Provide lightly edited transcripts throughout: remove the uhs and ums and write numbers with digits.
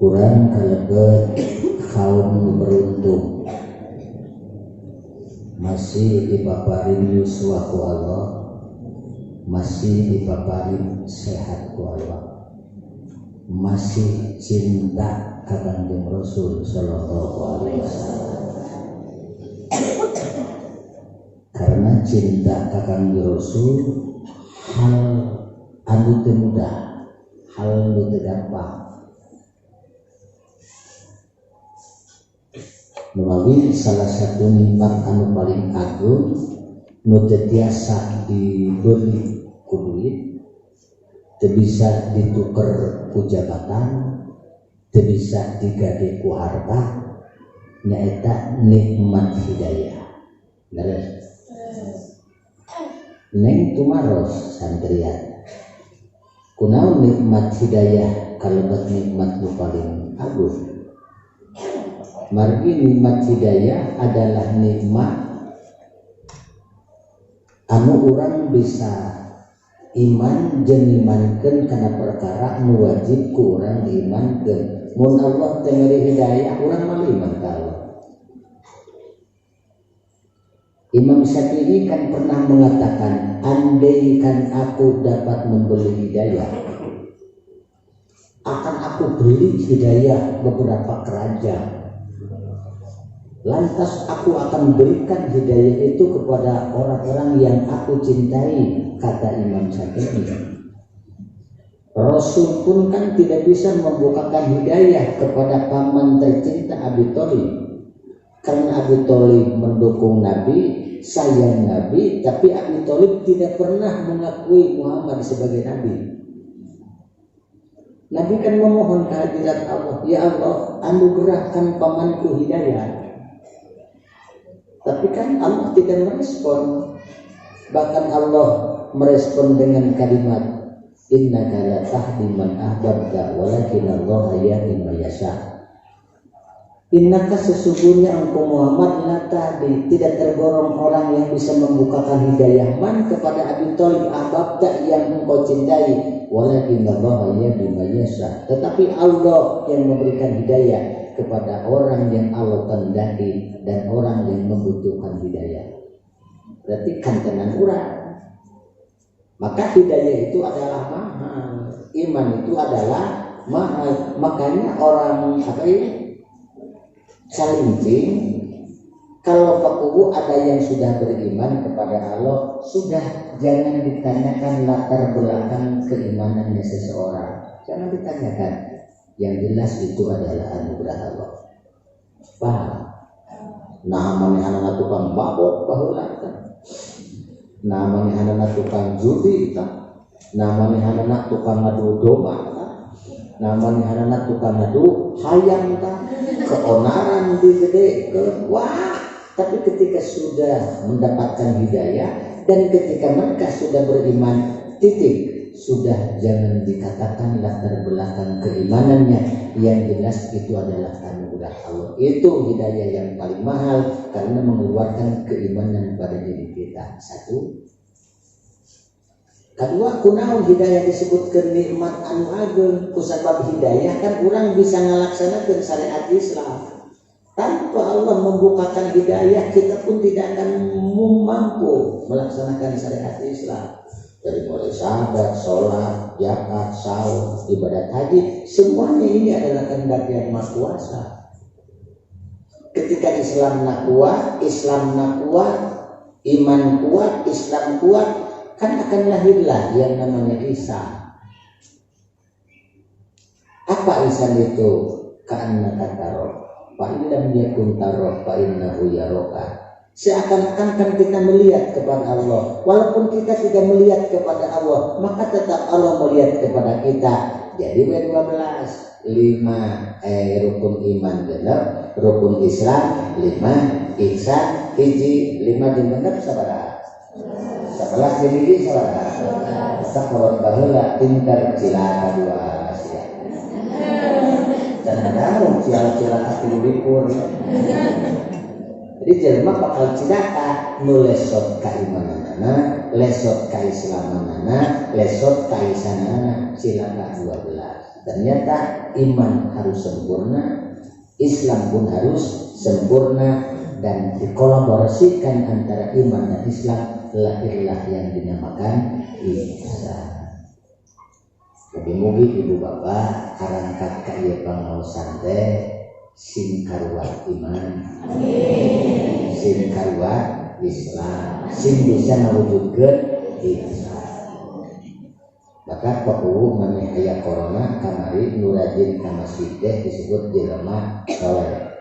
Urang kalebet kaum beruntung masih dipaparin yuswa ku Allah, masih dipaparin sehat ku Allah, masih cinta ka Kangjeng Rasul sallallahu alaihi wasallam. Karena cinta ka Kangjeng Rasul hal anu teu mudah, hal nu teu gampang. Melalui salah satu nikmat anu paling agung nu teu tiasa dibeli ku duit, teu bisa dituker ku jabatan, teu bisa digade ku harta, nyaeta nikmat hidayah. Beres. Neng tumaros santrian. Kunaon nikmat hidayah kalebet nikmat nu paling agung? Margi nikmat hidayah adalah nikmat anu urang bisa iman jeung imankeun kana perkara nu wajib ku urang diimankeun. Mun Allah teu mere hidayah, urang mah iman ka Allah. Imam Syafi'i kan pernah mengatakan, andaikan aku dapat membeli hidayah, akan aku beli hidayah beberapa keranjang. Lantas aku akan berikan hidayah itu kepada orang-orang yang aku cintai, kata Imam Syafi'i. Rasul pun kan tidak bisa membukakan hidayah kepada paman tercinta Abi Thalib. Karena Abi Thalib mendukung Nabi, sayang Nabi, tapi Abi Thalib tidak pernah mengakui Muhammad sebagai Nabi. Nabi kan memohon kehadirat Allah, ya Allah, anugerahkan pamanku hidayah. Tapi kan Allah tidak merespon. Bahkan Allah merespon dengan kalimat innaka la tahdi man ahbabta walakinallaha yahdi man yasha. Innaka sesungguhnya engkau Muhammad la tahdi, tidak tergolong orang yang bisa membukakan hidayah man kepada Abi Thalib ahbabta yang engkau cintai, walakinallaha yahdi man yasha. Tetapi Allah yang memberikan hidayah kepada orang yang Allah kehendaki dan orang yang membutuhkan hidayah. Berarti kantenan urang. Maka hidayah itu adalah mahal, iman itu adalah mahal. Makanya orang apa ini calincing, kalau Pak Kubu ada yang sudah beriman kepada Allah, sudah jangan ditanyakan latar belakang keimanannya seseorang. Jangan ditanyakan. Yang jelas itu adalah anugerah Allah. Paham? Nah, manehna tukang mabok baheula teh. Nah, manehna tukang judi tah. Nah, manehna tukang ngadu domba tah. Nah, manehna tukang ngadu hayam tah. Keonaran digedekeun. Wah, tapi ketika sudah mendapatkan hidayah dan ketika mereka sudah beriman, titik. Sudah jangan dikatakan latar belakang keimanannya, yang jelas itu adalah anugerah Allah. Itu hidayah yang paling mahal karena mengeluarkan keimanan pada diri kita. Satu. Kedua, kunaon hidayah disebutkan nikmat anu ageung? Kusabab hidayah kan urang bisa ngalaksanakeun syariat Islam. Tanpa Allah membukakan hidayah, kita pun tidak akan mampu melaksanakan syariat Islam. Dari mulai salat, sholat, zakat, saum, ibadat haji, semuanya ini adalah kehendak yang Maha Kuasa. Ketika Islam nak kuat, Islam nak kuat, iman kuat, Islam kuat, kan akan lahirlah yang namanya ihsan. Apa ihsan itu? Ka'annaka tarahu, fa in lam yakun tarahu fa innahu yaraka. Seakan-akan kan kita melihat kepada Allah. Walaupun kita tidak melihat kepada Allah, maka tetap Allah melihat kepada kita. Jadi W12, 5 rukun iman genep, rukun Islam 5, ihsan hiji, 5 jeung genep sabaraha? 11 jeung hiji sabaraha? Sakola baheula pinter cilaka 2 sia. Dan ada cilaka 23. Jadi jelema bakal cilaka nu lesot kaimananana, lesot kaislamanana, lesot kaisanana, cilaka 12. Ternyata iman harus sempurna, Islam pun harus sempurna, dan dikolaborasikan antara iman dan Islam lahirlah yang dinamakan ihsan. Mugi-mugi ibu bapak arangkat ka ieu pangaosan teh sing karuat iman, sing karuat Islam, sing bisa ngawujudkeun ihsan. Maka pakuwu maneh aya corona kamari nu rajin ka masjid teh disebut jelema soleh.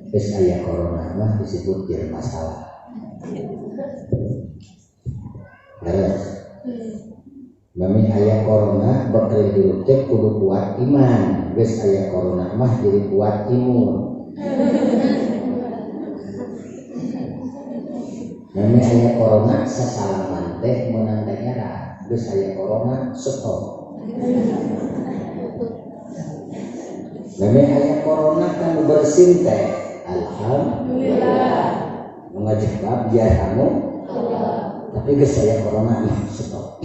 Geus aya corona mah disebut jelema salah. Leres. Mami aya corona bakal hirup teh kudu kuat iman. Geus aya corona mah jadi kuat imun. Mami aya corona sasalaman teh meunang ganjaran. Geus aya corona stop. Mami aya corona kan bersin teh alhamdulillah. Mengajak biar kamu tapi geus aya corona stop.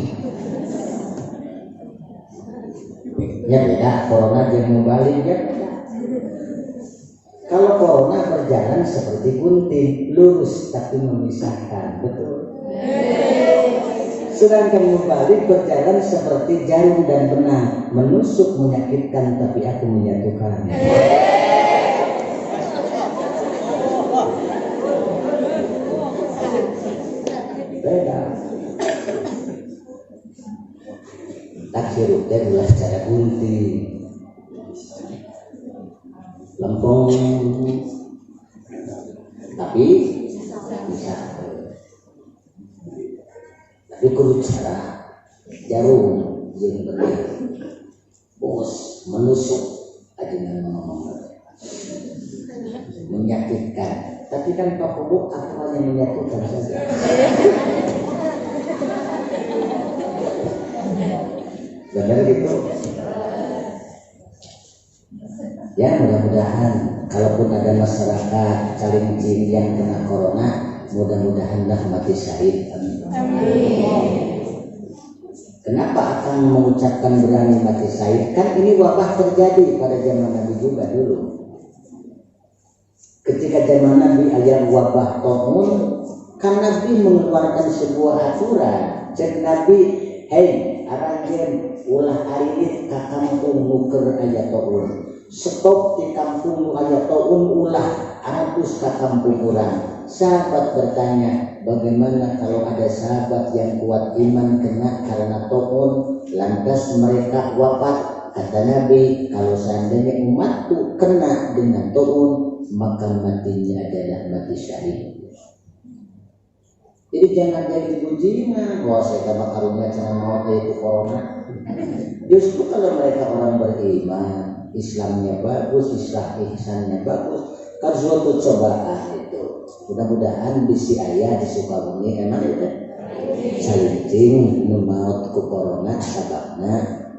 Ya beda, corona jeung mubalik ya beda. Kalau corona berjalan seperti gunting, lurus tapi memisahkan, betul. Sedangkan mubalik berjalan seperti jarum dan benang, menusuk menyakitkan tapi aku menyatukan. Beda. Tak hirup teh ulah cara gunting lempeng tapi bisa, tapi kudu cara jarum jeung benang bos menusuk ajengan ngomong menyakitkan, tapi kan Pak Kubu akalnya menyatukan saja. Benar gitu ya. Mudah-mudahan kalaupun ada masyarakat Calincing yang kena corona, mudah-mudahan lah mati syahid. Amin. Kenapa akan mengucapkan berani mati syahid? Kan ini wabah terjadi pada zaman Nabi juga dulu. Ketika zaman Nabi ada wabah taun, kan Nabi mengeluarkan sebuah aturan. Cek Nabi, hei aranjeun ulah arit ka kampung nu keur aya taun. Stop di kampung nu aya taun, ulah arapus ka kampung urang. Sahabat bertanya, bagaimana kalau ada sahabat yang kuat iman kena karena taun, lantas mereka wafat? Kata Nabi, kalau seandainya umatku kena dengan taun, maka matinya adalah mati syahid. Jadi jangan jadi gunjingan. Wah, saya tambah karunia cenah maut yaitu corona. Justru kalau mereka orang beriman, Islamnya bagus, Islam ihsannya bagus, kan suatu cobaan itu. Mudah-mudahan bisi ayah di Sukabumi emang itu Calincing nu maut ku corona sababna,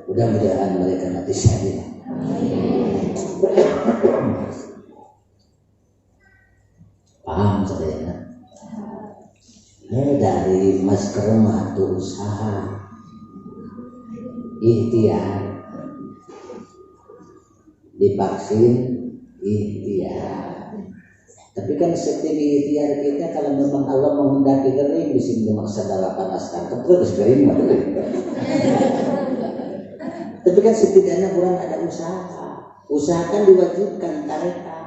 mudah-mudahan mereka mati syahid. Paham sadayana? Dari masker mah tuh usaha ikhtiar, divaksin ikhtiar. Tapi kan setinggi ikhtiar kita, kalau memang Allah menghendaki kering, bisa dimaksa dalapan astangkep terus kering mah. Tapi kan setidaknya kurang ada usaha. Usaha kan diwajibkan tarekat.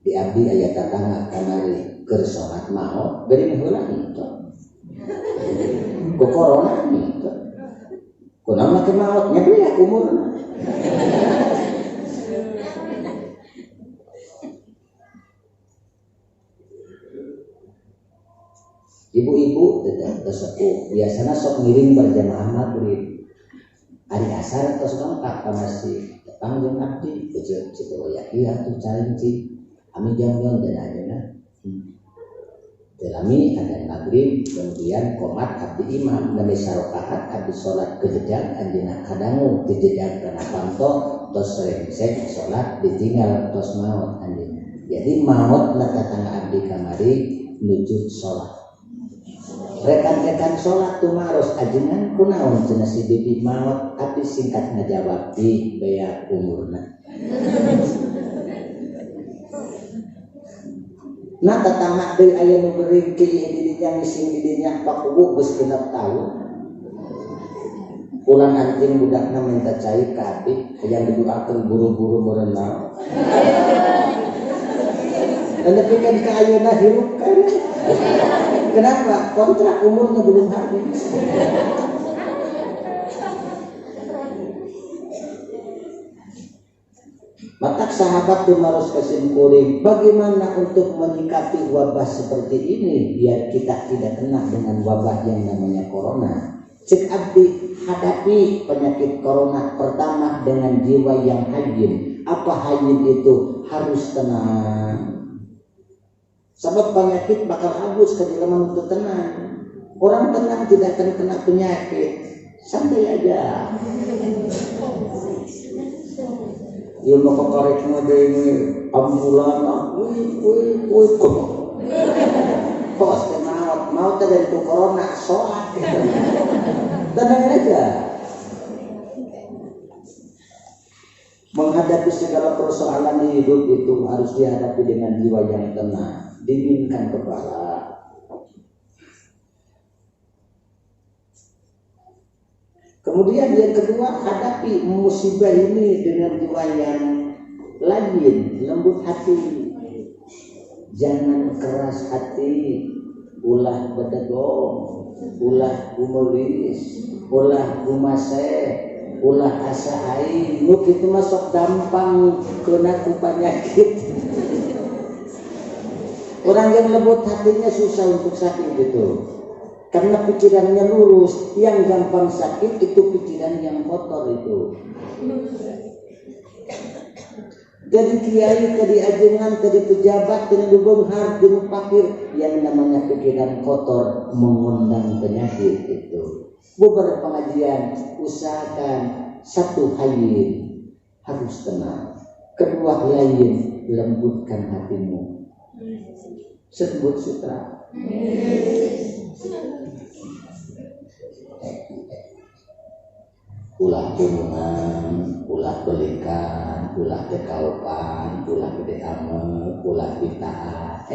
Di abdi aya tatangga kamari keur salat maot geuning heula henteu. Ku corona henteu. Kunaon make maot nya beak umurna. Ibu-ibu teteh sepuh biasana sok ngiring berjamaah maghrib. Ari asar tos lengkap ka masjid. Tepang jeung abdi kecil situ ya ieu atuh Calincing. Ami jam-jam dan ajeuna. Telami ada maghrib kemudian komat abdi imam nembe sarakaat abdi salat ke jedang anjeunna kadangu di jedang kana panto tos rengsek salat ditinggal tos maot anjeunna. Jadi maot na tatangga abdi kamari nuju salat. Rekan-rekan salat tumaros ajengan kunaon cenah si bibi maot abdi abdi singkat ngajawab di beak umurna. Nah tetangga deui aya nu gering kieu di dinya ngising di dinya pakubu geus 6 tahun. Pulang anjing budakna minta cai ka abdi hayang didoakeun buru-buru meureun. Nepikeun ka ayeuna hirup kan. Kenapa? Kontrak umurnya belum habis. Matak sahabat tumaros kesimkuring, bagaimana untuk menyikapi wabah seperti ini biar kita tidak kena dengan wabah yang namanya corona. Cek abdi, hadapi penyakit corona pertama dengan jiwa yang hayyin. Apa hayyin itu? Harus tenang. Sebab penyakit bakal habis ke jelema untuk tenang. Orang tenang tidak akan kena penyakit. Santai aja. Ieu mah kakarek mah deui ambulan, wih wih wih kumaha. Kos teh maot, maot teh dari tu corona soak gitu. Tenang aja. Menghadapi segala persoalan di hidup itu harus dihadapi dengan jiwa yang tenang. Dinginkan kepala. Kemudian yang kedua, hadapi musibah ini dengan jiwa yang lain, lembut hati. Jangan keras hati, ulah bedegong, ulah gumelis, ulah gumaseh, ulah asa aing. Nu kitu mah sok gampang kena ku penyakit. Orang yang lembut hatinya susah untuk sakit gitu. Karena pikirannya lurus, yang gampang sakit itu pikiran yang kotor itu. Jadi kiai, jadi ajengan, jadi pejabat, jadi beunghar, jadi fakir, yang namanya pikiran kotor mengundang penyakit itu. Bubar pengajian, usahakan satu hayyin harus tenang, kedua lain lembutkan hatimu. Sebut sutra. Ulah gunungan, ulah belikan, ulah tekaupan, ulah gede amek, ulah bitaat.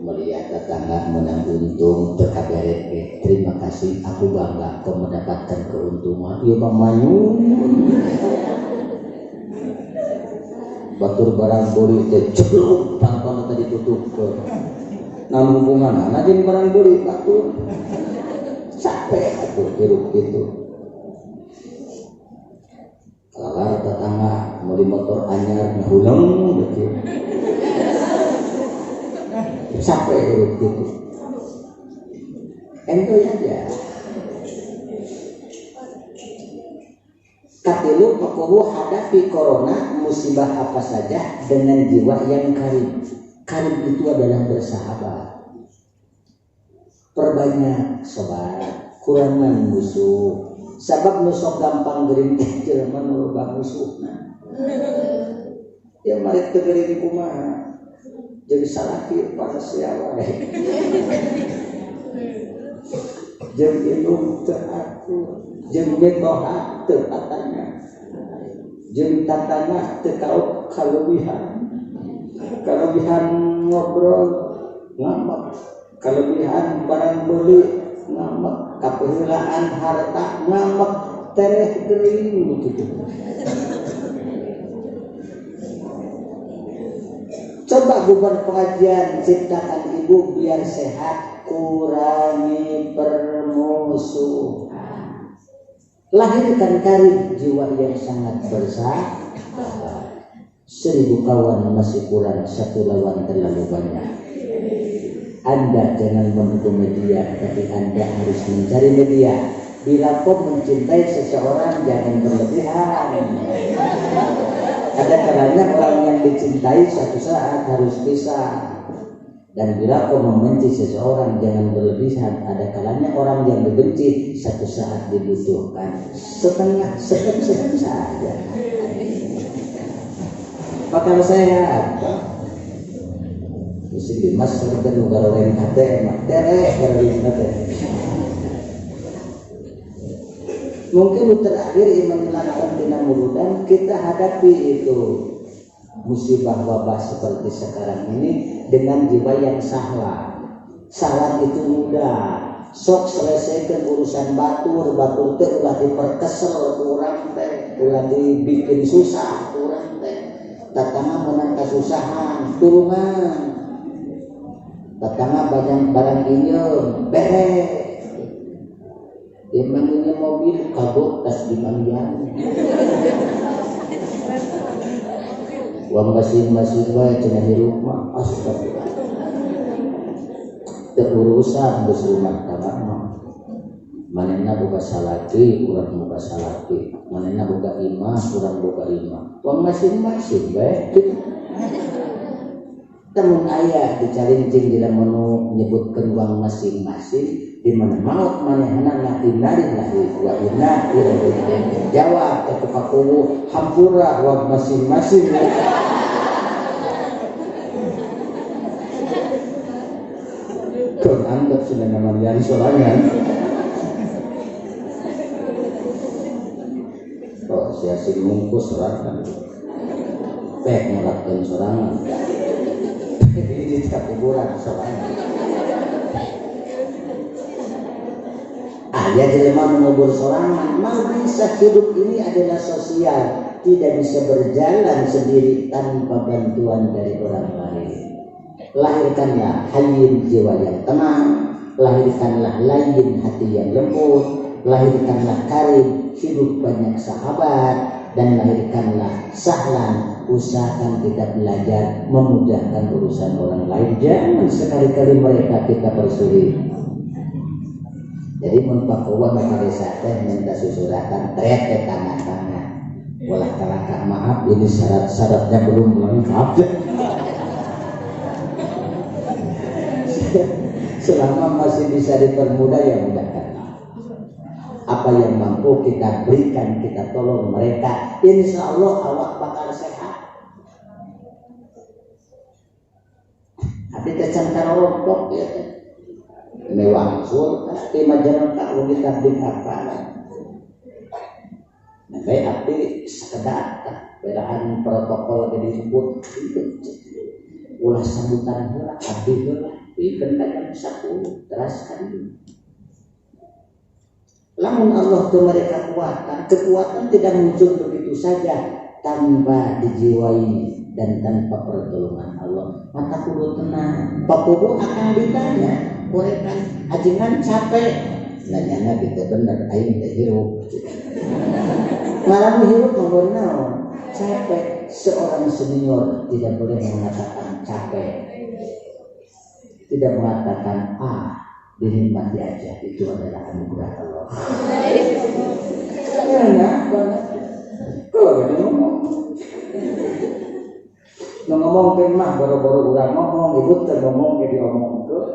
Melihat tetangga menang untung, teka beret, terima kasih, aku bangga kau mendapatkan keuntungan. Ieu mah manyun. Batur barang beli teh ceblok pangkon tadi tutup ke. Nah hubungan jeung barang beli batur. Capek atuh hirup kitu. Kalar tetangga meuli motor anyar ngahuleng gitu. Capek hirup kitu. Enjoy aja. Katilu pakuhu hadapi corona musibah apa saja dengan jiwa yang karib. Karib itu adalah bersahabat. Perbanyak sobat, kurangan musuh. Sabab nu sok gampang gering teh jelema nu loba musuhna. Ya mari teu gering kumaha? Jadi salaki parasia wae. Jeung indung teu akur, jeung mitoha teu patanya. Jeung tatana teu kaop kalebihan. Kalebihan ngobrol ngamek, kalebihan barang beli ngamek, kapeuheulaan harta ngamek, tereh gering gitu. Coba bubar pengajian, ciptakan ibu biar sehat, kurangi permusuhan. Lahirkan karib jiwa yang sangat bersahabat. 1000 kawan masih kurang, 1 lawan terlalu banyak. Anda jangan menunggu media, tapi Anda harus mencari media. Bila kau mencintai seseorang, jangan berlebihan. Ada kalanya orang yang dicintai suatu saat harus pisah. Dan bila kau membenci seseorang, jangan berlebihan. Ada kalanya orang yang dibenci suatu saat dibutuhkan. Setengah, sedang-sedang saja. Bakal sehat. Mesti dimas surga nu garoreng hate mah tereh garoreng hate. Mungkin terakhir iman melantan tina muludan kita hadapi itu musibah wabah seperti sekarang ini dengan jiwa yang sahla. Salat itu mudah. Sok selesaikan urusan batur, batur teh ulah diperkesel kurang teh, ulah dibikin susah kurang teh. Tatangga menang kasusahan, tulungan. Tatangga banyak barang inyeum, beres. Dia manggilnya mobil, kagok tas di mandian. Uang masing-masing bae cenah hirup mah astagfirullah. Teu urusan geus rumah tangga mah. Manehna boga salaki, urang boga salaki. Manehna boga imah, urang boga imah. Uang masing-masing bae kitu. Lamun aya dicarincing dina menu nyebutkeun uang masing-masing di mana maut manehna innalillahi wa inna ilaihi raji'un. Jawab ke pakuwu hampura uang masing-masing. Kau anggap sudah namanya sorangan. Oh, si asing mungkus sorangan. Pek nolakkan sorangan. Ini di kuburan sorangan. Ya jelema mengubur sorangan, mau bisa hidup ini adalah sosial, tidak bisa berjalan sendiri tanpa bantuan dari orang lain. Lahirkanlah hayyin jiwa yang tenang, lahirkanlah layin hati yang lembut, lahirkanlah karim hidup banyak sahabat, dan lahirkanlah sahlan, usahakan kita belajar memudahkan urusan orang lain. Jangan sekali-kali mereka kita persulit. Jadi mun pakuwa maka desa teh minta susuratan tret ke tangan-tangan. Walah kalakah maaf ini syarat-syaratnya belum lengkap. Selama masih bisa dipermudah ya mudahkanlah. Apa yang mampu kita berikan, kita tolong mereka. Insya Allah awak bakal sehat. Tapi kecantar rompok ya teh. Mewah sul, tapi majalah tak lebih tablik apa. Nah, baik abdi sekedar bedaan protokol jadi disebut ulah sambutan heula abdi heula pikeun ka jam 10 teras ka dieu. Lamun Allah teu mere kekuatan, kekuatan tidak muncul begitu saja tanpa dijiwai dan tanpa pertolongan Allah. Mata kudu tenang, pakubu akan ditanya, korekan ajengan capek, nanyana gitu bener, aing teh hirup. Ngaran hirup mah naon? Capek. Seorang senior tidak boleh mengatakan capek, tidak mengatakan ah dinikmati aja, itu adalah anugerah Allah. Enak banget. Kalau gak ngomong, ngomong mah baru-baru urang ngomong, ibu teh ngomong ke diomongkeun.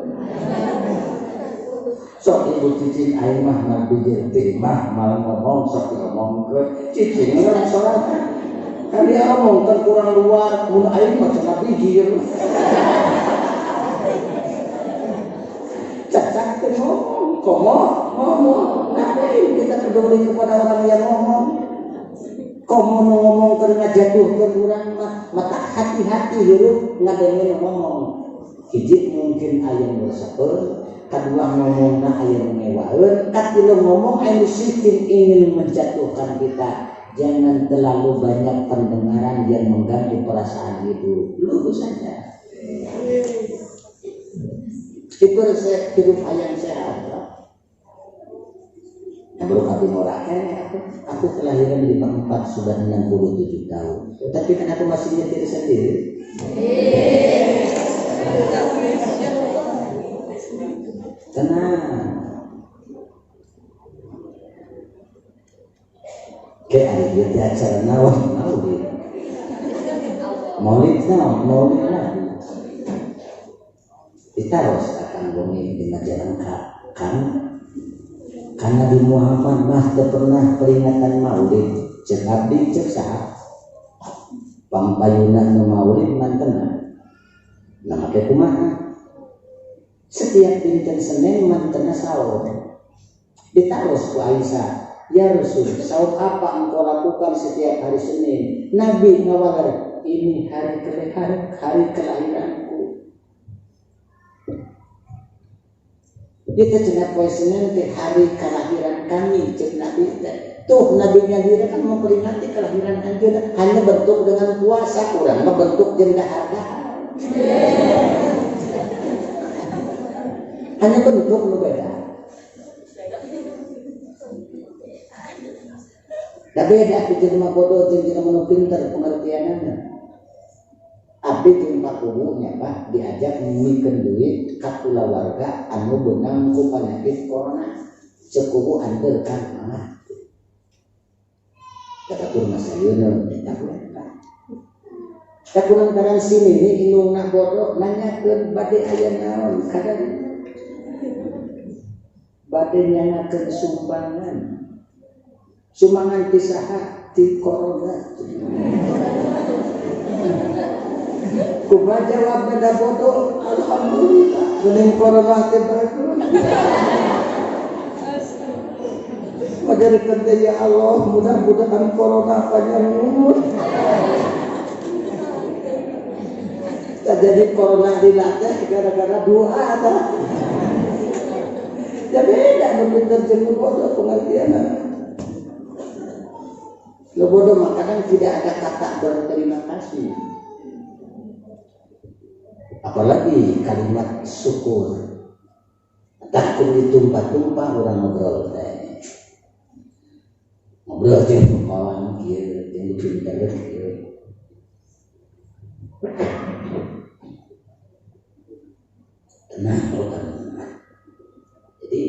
Sok ibu cicing aing mah ngabijir teh mah malah ngomong sok diomongkeun. Cicing urang sorangan. Kan dia ngomong kan kurang luar, mun aing mah cenah bijir. Cacak teh ngomong, komo ngomong. Ngapain kita peduli kepada orang yang ngomong? Komo ngomong keur ngajatuhkeun urang mah, mata hati-hati hirup ngadengeun ngomong. Hiji mungkin aya nu resepkeun, kadua ngomongna aya nu ngewaeun, katilu ngomong aya nu sistem ingin menjatuhkan kita. Jangan terlalu banyak pendengaran yang mengganggu perasaan itu. Lurus saja. Itu resep hidup ayam sehat. Nah, baru kami mau aku kelahiran 54 sudah 67 tahun. Tapi kan aku masih nyetir sendiri. Tenang. Kayak ada dia di acara naon maulid. Maulid naon, maulid nabi. Ditaros akan bumi di Majalengka kan? Karena di Muhammad mah teu pernah peringatan maulid. Cek abdi cek saha? Pampayuna nu maulid mantena. Nah make kumaha? Setiap dinten Senin mantena saur. Ditaros ku Aisyah. Ya Rasul, saum apa engkau lakukan setiap hari Senin? Nabi ngawaler, ini hari kelahiranku. Kita cenah poe Senin teh hari kelahiran kami, cek Nabi teh. Tuh Nabi nyalira kan memperingati kelahiran anjeunna, hanya bentuk dengan puasa, kurang mah bentuk jeung dahar-dahar. Hanya bentuk nu beda. Da beda jelema bodoh jeung jelema nu pinter pengertianana. Abdi jeung pakubunya Pak diajak mikeun duit ka kulawarga anu beunang ku penyakit corona. Cekubu anterkan mah. Kata tur masayeuneun eta ku eta. Kakulantaran sini ini indungna bodoh nanyakeun bade aya naon kadang bade nyangakeun sumbangan. Sumbangan ti saha? Ti corona. Kumaha jawabna da bodoh? Alhamdulillah geuning corona teh bagus. Majarikeun teh ya Allah mudah-mudahan corona panjang umur. Jadi corona dilatih gara-gara doa tah. Ya beda nu pinter jeung nu bodoh pengertianna. Nu bodoh mah kadang tidak ada kata berterima kasih. Apalagi kalimat syukur. Takut ditumpah-tumpah orang ngobrol teh. Ngobrol jeung kawan kieu, jeung pinter kieu. Tenang orang. Jadi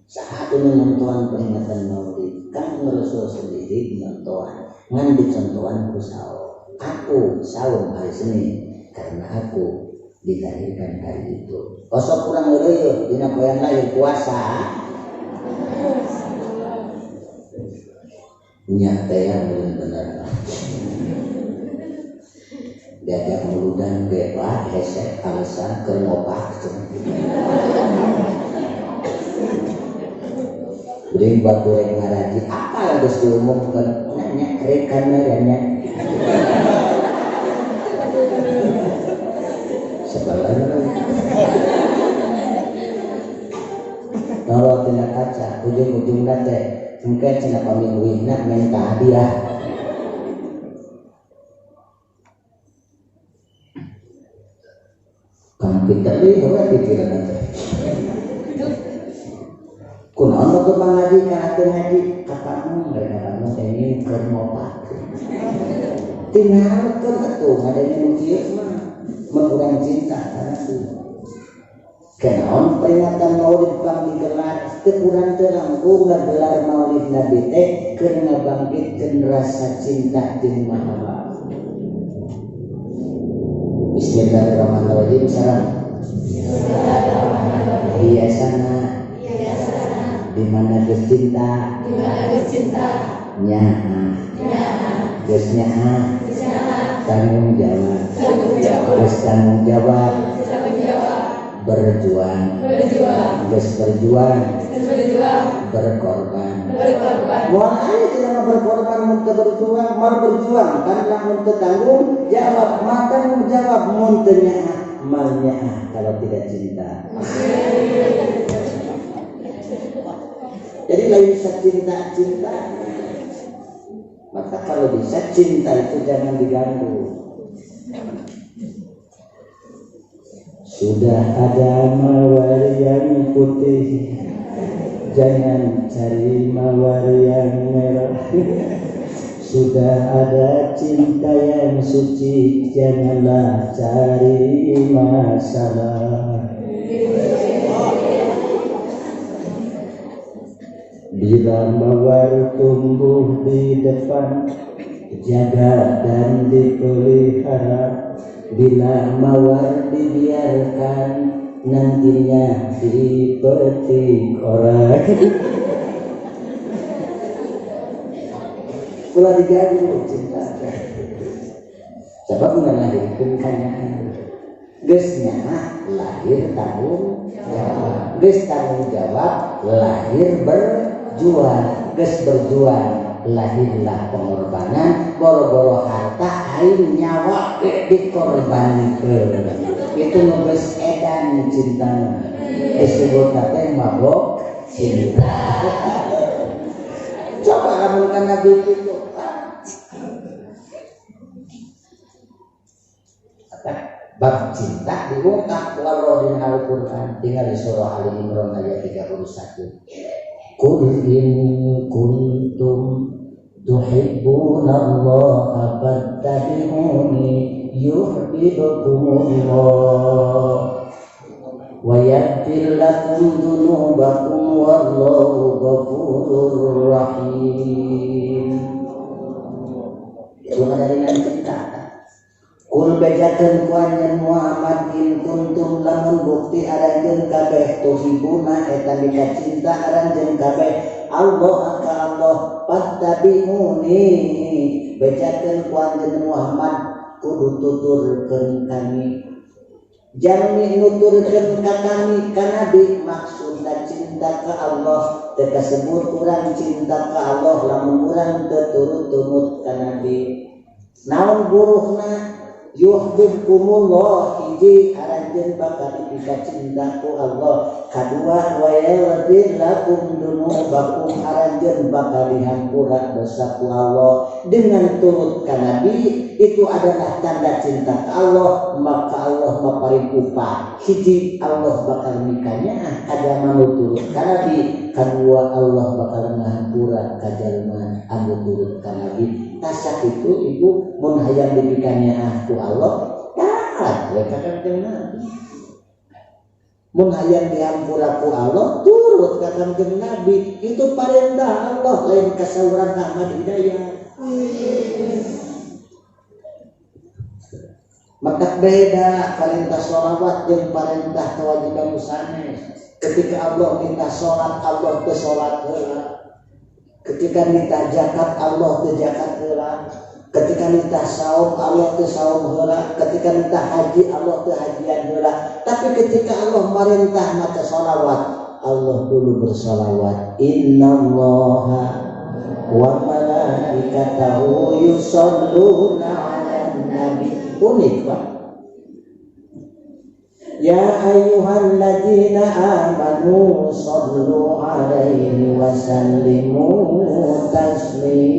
saat itu nonton peringatan Maulid, kan Rasul sendiri nonton, ngan dicontohan ku saum. Aku saum hari Senin karena aku dilahirkan hari itu. Osok kurang ngeureuyeuh dina poe lahir puasa. Nya teh yang bener-bener. Diajak muludan ge wah hese alasan keur ngopak cenah. Beuring batur rek ngaraji apa geus diumumkeun nanya rek kameranya. Sebelah noro tina kaca ujung-ujungna teh engke cenah pamingguina minta hadiah. Kamu pinter deui we pikiran teh. Kunaon batur ngaji kana teu ngaji kapan mereka kamu teh keur ngopak. Tinggalkeun atuh ngadenge nu kieu mah mun urang cinta kana tu. Kenaon peringatan Maulid pang digelar teu urang teu langkung ngagelar Maulid Nabi teh keur ngabangkitkeun rasa cinta jeung mahabbah. Bismillahirrahmanirrahim. Sareng biasana di mana geus cinta, di mana geus cinta, nyaah, geus nyaah, tanggung jawab, geus tanggung jawab, berjuang, geus berjuang, berkorban, Moal aya jelema berkorban mun teu berjuang, moal berjuang kan lamun teu tanggung jawab, mah tanggung jawab mun teu nyaah, mal nyaah kalau tidak cinta. Jadi lain bisa cinta-cinta. Maka kalau bisa cinta itu jangan diganggu. Sudah ada mawar yang putih, jangan cari mawar yang merah. Sudah ada cinta yang suci, janganlah cari masalah. Bila mawar tumbuh di depan, jaga dan dipelihara. Bila mawar dibiarkan, nantinya dipetik orang. Ulah diganggu cinta. Sebab ngalahirkeun kanyaah. Geus nyaah lahir tanggung jawab. Geus tanggung jawab lahir berjuang, geus berjuang lahirlah pengorbanan, boro-boro harta aing nyawa dikorbankeun. Itu nu geus edan cintana. Disebut teh mabok cinta. Coba lamun ka Nabi itu. Bab cinta diungkap ku Allah dina Al-Qur'an, tinggal di surah Ali Imran ayat 31. Qul in kuntum tuhibbunallaha fattabi'uni yuhibbukumullah wa yaghfir lakum dzunubakum wallahu ghafurur rahim. Itu dari cinta. Kul bejakeun ku anjeun Muhammad in kuntum lamun bukti aranjeun kabeh tuhibuna eta mika cinta aranjeun kabeh Allah ka Allah fattabi'uni bejakeun ku anjeun Muhammad kudu tuturkeun kami jalmi nuturkeun ka kami ka nabi maksudna cinta ka Allah teu kasebut urang cinta ka Allah lamun urang teu turut tumut ka nabi naon buruhna yuhibbukumullah hiji aranjeun bakal dipika cinta ku Allah kadua wa yaghfir lakum dzunubakum aranjeun bakal dihampura dosa ku Allah. Dengan turut ka nabi itu adalah tanda cinta ka Allah, maka Allah maparin upah. Hiji Allah bakal mikanya ka anu turut ka nabi, kadua Allah bakal ngahampura ka jalma anu turut ka nabi. Tasak itu ibu mun hayang dipikanya ku Allah taat we ka Kanjeng Nabi. Mun hayang dihampura ku Allah turut ka Kanjeng Nabi, itu parentah Allah lain kasauran Ahmad Hidayat. Maka beda perintah sholawat jeung perintah kewajiban sanes. Ketika Allah minta sholat, Allah teu sholat heula. Ketika minta zakat, Allah teu zakat heula. Ketika minta saum, Allah teu saum heula. Ketika minta haji, Allah teu hajian heula. Tapi ketika Allah merintah maca sholawat, Allah dulu bersolawat. Innallaha wa malaikatahu yusholluna 'alan nabi. Unik Pak. Ya ayyuhalladzina amanu shallu alaihi wa sallimu taslima.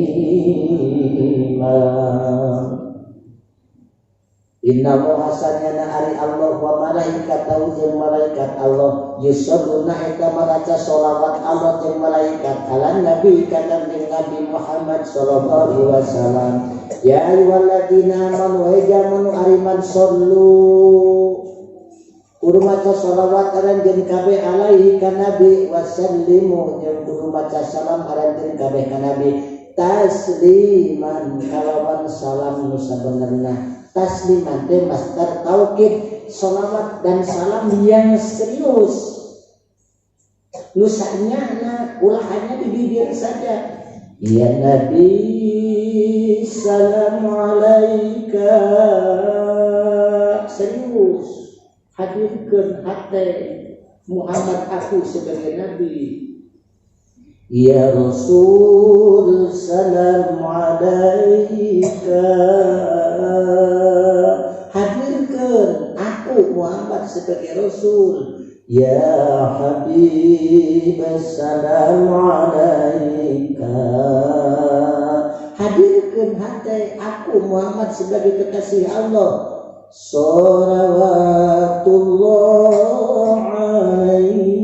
Inna hasanyana ari Allah wa malaikatahu jeung malaikat Allah yusholluna eta maca sholawat Allah jeung malaikat ala nabi ka kanjeng Nabi Muhammad sallallahu alaihi wasallam. Ya ayyuhalladzina amanu ejamanu ariman shallu kudu maca sholawat aranjeun kabeh alaihi ka nabi wasallimu jeung kudu maca salam aranjeun kabeh ka nabi tasliman kalawan salam nu sabenerna. Tasliman teh masdar taukid, sholawat dan salam yang serius. Nusanya na ulah hanya di bibir saja. Ya Nabi salam alaika, serius hadirkeun hate Muhammad aku sebagai nabi. Ya Rasul salam alaika, hadirkan aku Muhammad sebagai Rasul. Ya Habib salam alaika, hadirkan hati aku Muhammad sebagai kekasih Allah. Sholawatullah alaihi.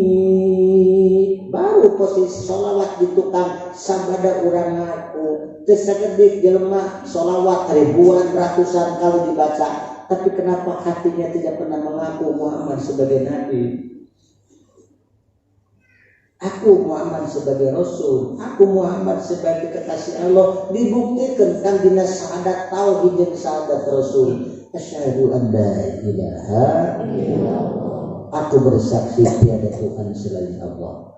Baru posisi sholawat di tukang sabada urang ngaku teu sagedik jelema sholawat ribuan ratusan kali dibaca, tapi kenapa hatinya tidak pernah mengaku Muhammad sebagai nabi? Aku Muhammad sebagai Rasul, aku Muhammad sebagai kekasih Allah, dibuktikan kan dina syahadat tauhid jeung syahadat Rasul. Asyhadu an la ilaha illallah, aku bersaksi tiada Tuhan selain Allah.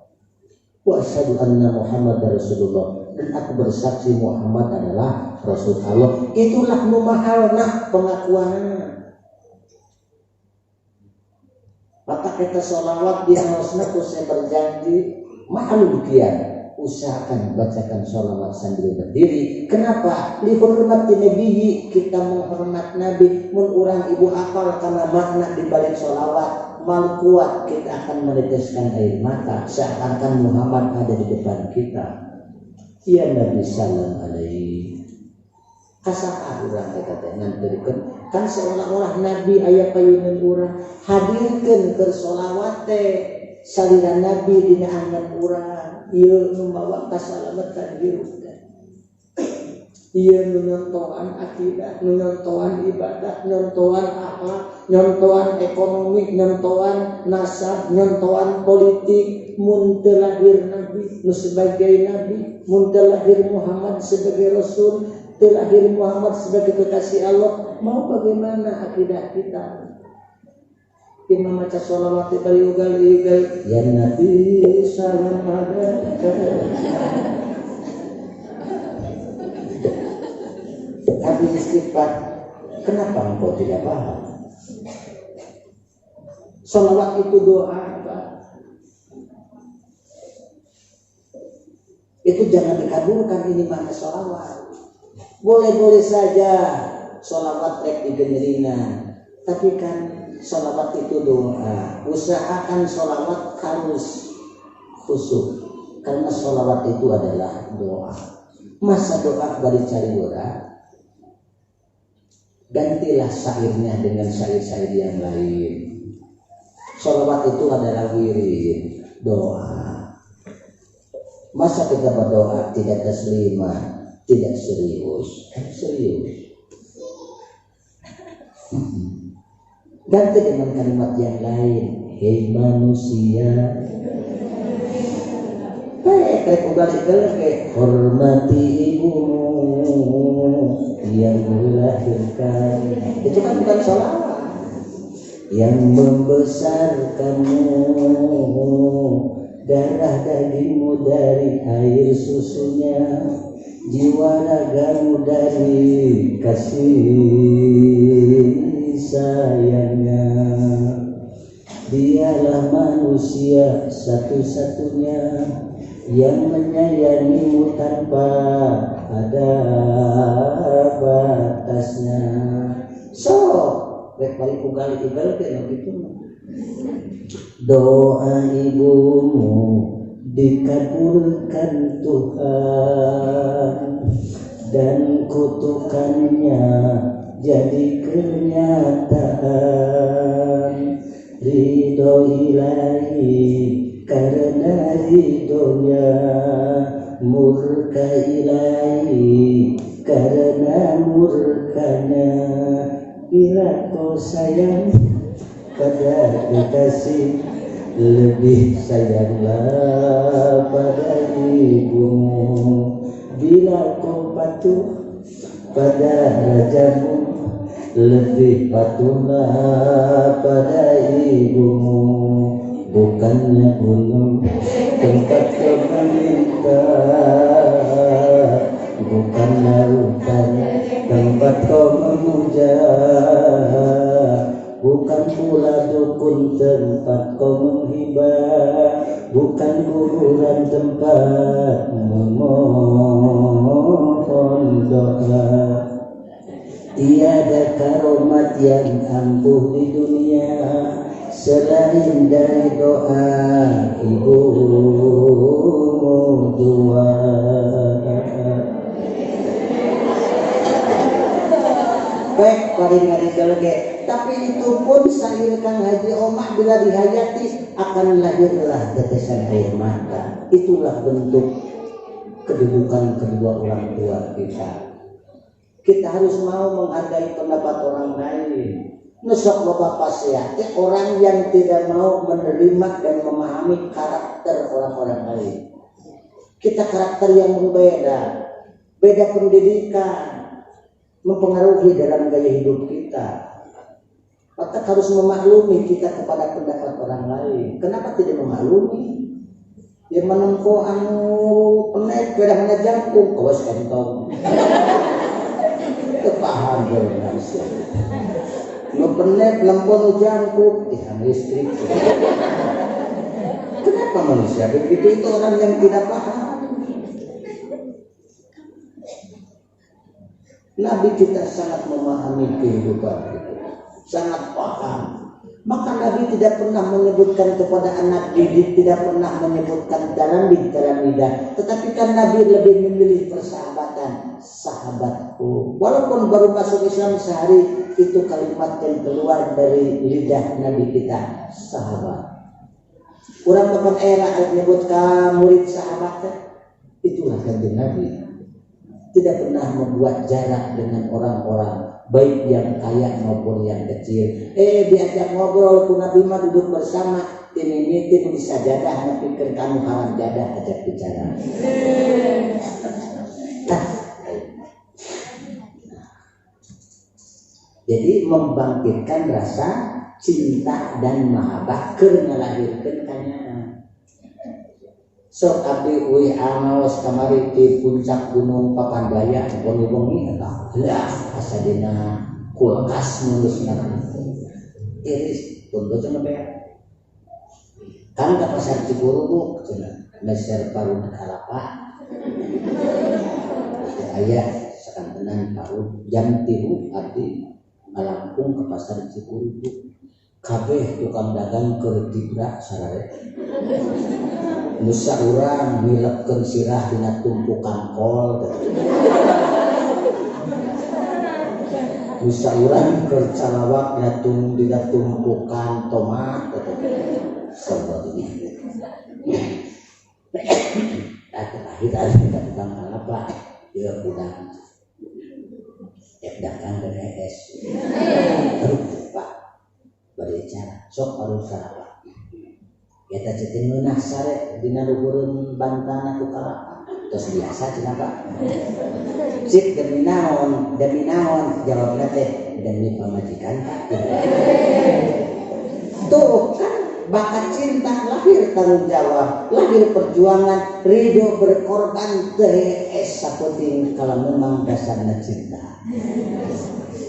Wa asyhadu anna Muhammadar Rasulullah, dan aku bersaksi Muhammad adalah Rasul Allah. Itulah mahalna pengakuan. Maka kita sholawat di alasna ku saya berjanji Malu kian, usahakan bacakan sholawat sambil berdiri. Kenapa? Lihormati nabi, kita menghormat nabi. Mun urang ibu hafal karena makna di balik sholawat, mal kuat kita akan meneteskan air mata seakan-akan Muhammad ada di depan kita. Ya Nabi salam alaihi. Kasaha urang eta teh nganterkeun kan seolah-olah nabi aya payunan urang, hadirkeun keur sholawat teh salira nabi dina angan urang. Ieu nu mawa kasalamatan hirup teh. Ieu nu nyontohan akidah, nu nyontohan ibadah, nyontohan akhlak, nyontohan ekonomi, nyontohan nasab, nyontohan politik. Mun teu lahir nabi nu sebagai nabi, mun teu lahir Muhammad sebagai rasul, teu lahir Muhammad sebagai kekasih Allah, mau bagaimana akidah kita? Dia membaca sholawat bari ugal-ugal, ya Nabi salam alaika. Habis istighfar, kenapa engkau tidak paham? Sholawat itu doa, Pak. Itu jangan dikaburkan, ini makna sholawat. Boleh-boleh saja sholawat rek digeneringan, tapi kan sholawat itu doa. Usahakan sholawat harus khusyuk, karena sholawat itu adalah doa. Masa doa bari cari doa? Gantilah syairnya dengan syair-syair yang lain. Sholawat itu adalah wirid, doa. Masa kita berdoa tidak taslimah, tidak serius? Serius. Ganti dengan kalimat yang lain. Hei manusia, kayak ugal-ugal kayak hormati ibumu yang melahirkan. Itu kan bukan sholawat. Yang membesarkanmu, darah dagingmu dari air susunya, jiwa ragamu dari kasih sayangnya. Dialah manusia satu-satunya yang menyayangimu tanpa ada batasnya. So, rek balik ugal-ugal kayak gitu. Doa ibumu dikabulkan Tuhan, dan kutukannya jadi kenyataan. Ridho ilahi karena ridhonya, murka ilahi karena murkanya. Bila kau sayang pada kekasih, lebih sayanglah pada ibumu. Bila kau patuh pada rajamu, lebih patuhlah pada ibumu. Bukannya gunung tempat kau meminta, bukannya hutan tempat kau memuja, bukan pula dukun tempat kau menghibah, bukan kuburan tempat memohon doa. Tiada karomat yang ampuh di dunia selain dari doa ibumu dua. Baik, paling ngarigal. Tapi itu pun syair Kang Haji Omah bila dihayati akan lahirlah tetesan air mata. Itulah bentuk kedudukan kedua orang tua kita. Kita harus mau menghargai pendapat orang lain. Nusok loba pasiate orang yang tidak mau menerima dan memahami karakter orang-orang lain. Kita karakter yang berbeda, beda pendidikan, mempengaruhi dalam gaya hidup kita. Maka harus memaklumi kita kepada pendapat orang lain. Kenapa tidak memaklumi? Yang menempuh anu penek beda hanya jangkung, kawas kentong. Kepaham Indonesia. Nu penek lempon nu jangkung, tiang listrik. Kenapa manusia begitu? Itu orang yang tidak paham. Nabi kita sangat memahami kehidupan itu, sangat paham. Maka Nabi tidak pernah menyebutkan kepada anak didik, tidak pernah menyebutkan dalam lidah. Tetapi kan Nabi lebih memilih persahabatan, sahabatku. Walaupun baru masuk Islam sehari, itu kalimat yang keluar dari lidah Nabi kita, sahabat. Orang makan era menyebut murid sahabat, itulah kanjeng Nabi. Tidak pernah membuat jarak dengan orang-orang, baik yang kaya maupun yang kecil. Diajak ngobrol ku Nabi mah duduk bersama, ini mitin di sajadah nepikeun kanu haram jadah ajak bicara. Nah, jadi membangkitkan rasa cinta dan mahabbah keur ngalahirkeun kanyaah. Sok abdi uih amaos kamari di puncak gunung Papandaya wengi-wengi eta lah asa dina kulkas nulisna iris tunggu cenah be kan ka pasar Cikurubuk cenah meser parut kalapa aya sakantenan parut jam 3 abdi ngalangkung ke pasar Cikurubuk kabeh tukang dagang keur dibrak sarare. Nusa urang milepkeun sirah dina tumpukan kol. Nusa urang keur calawak dina tumpukan tomat. Sabab ini. Terakhir ada tukang kalapa, dia udang. Ek dagang dan es. Aduh, Pak. Bade cara sok harus sarapa. Eta cetin meunah sare dina luhureun bantana ku kalapa. Tos biasa cenah Pak. Cik demi naon jawabna teh demi pamajikan Pak. Tuh kan bakat cinta lahir tanggung jawab, lahir perjuangan, ridho berkorban teh es sapoting kalau memang dasarna cinta.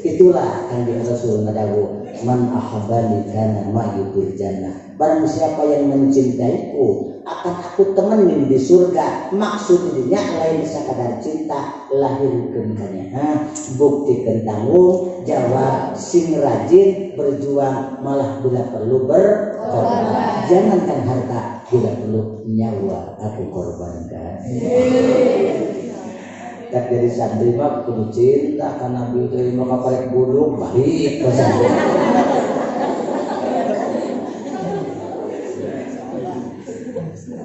Itulah kanjeng Rasul ngadawu man ahabbani kana ma'i fil jannah. Barang siapa yang mencintaiku akan aku temenin di surga. Maksudnya lain sekadar cinta, lahirkeun kanyaah, buktikeun tanggung jawab, sing rajin berjuang, malah bila perlu berkorban. Jangankan harta, bila perlu nyawa aku korbankan. Tak jadi santri mah kudu cinta ka Nabi teh maka karek buduk balik ka santri.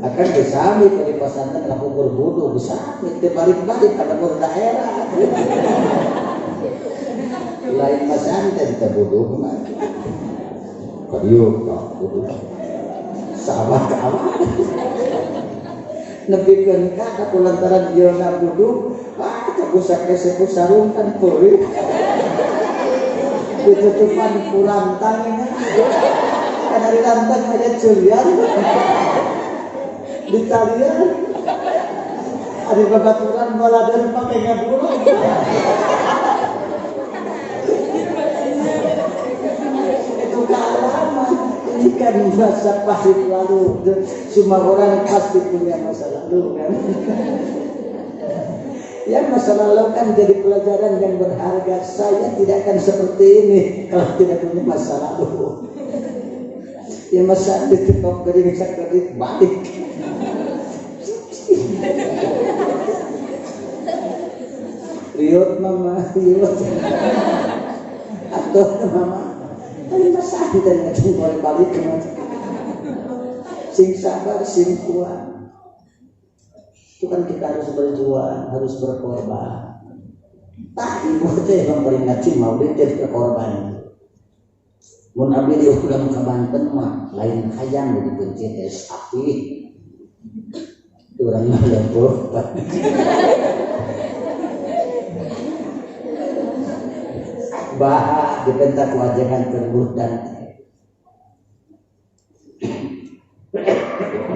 Akan disami dari pesantren laku berbudu bisa teu balik-balik ka lembur daerah. Lain pesantren teh buduk mah. Kadieu ka buduk. Sahabat ka awak. Nepikeun ka kulantaran ieu na buduk, ah kabusak hese ku sarung kan peurih. Ditutupan ku rantang kan dari rantang aya ceulian. Di talian ada babaturan baladan pakai ngaburu. Itu kealaman. Ini kan masa pahit lalu. Semua orang pasti punya masa lalu kan. Ya masa lalu kan jadi pelajaran yang berharga. Saya tidak akan seperti ini kalau tidak punya masa lalu. Ya masa ditutup gering sakit balik. Riot mama, riot. Atau mama, tapi masa kita nggak boleh balik ke mana? Sing sabar, sing kuat. Itu kan kita harus berjuang, harus berkorban. Tak ibu teh memperingati maulid teh berkorban. Mun abdi diulang ke Banten mah lain hayang dibenci teh sapi. Urang mah lempur. Bah dibentak wajangan terbuh dan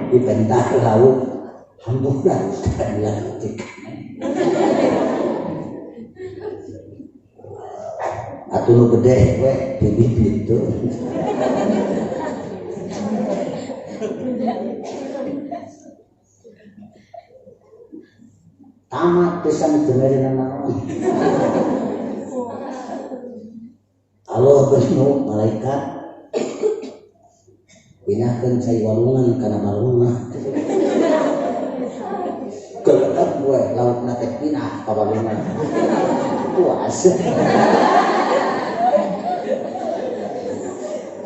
dibentak lauk hamburan dilantik. Atuh nu gede we di bibit tuh. pisan teu mere naon. Allah bersnu malaikat pindahkeun cai walungan kana balungna. Gelekat gue lautna teh pindah ka balungan. Puas.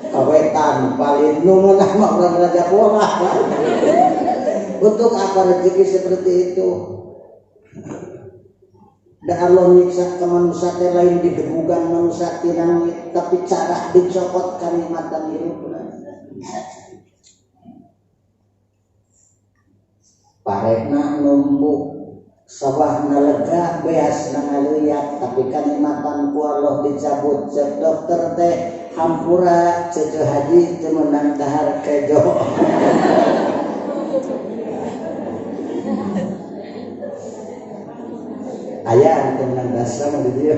Kawetan paling nu meunah mah urang raja bola. Untuk apa rezeki seperti itu? Da Allah nyiksa ke manusia teh lain digebugan manusia ti langit, tapi cara dicokot kanikmatan hirupna. Paretna numpuk, sawahna lega, beasna ngaliat, tapi kanikmatan ku Allah dicabut. Cek dokter teh hampura cece haji teu meunang dahar kejo. Aya teu meunang dasar di dieu.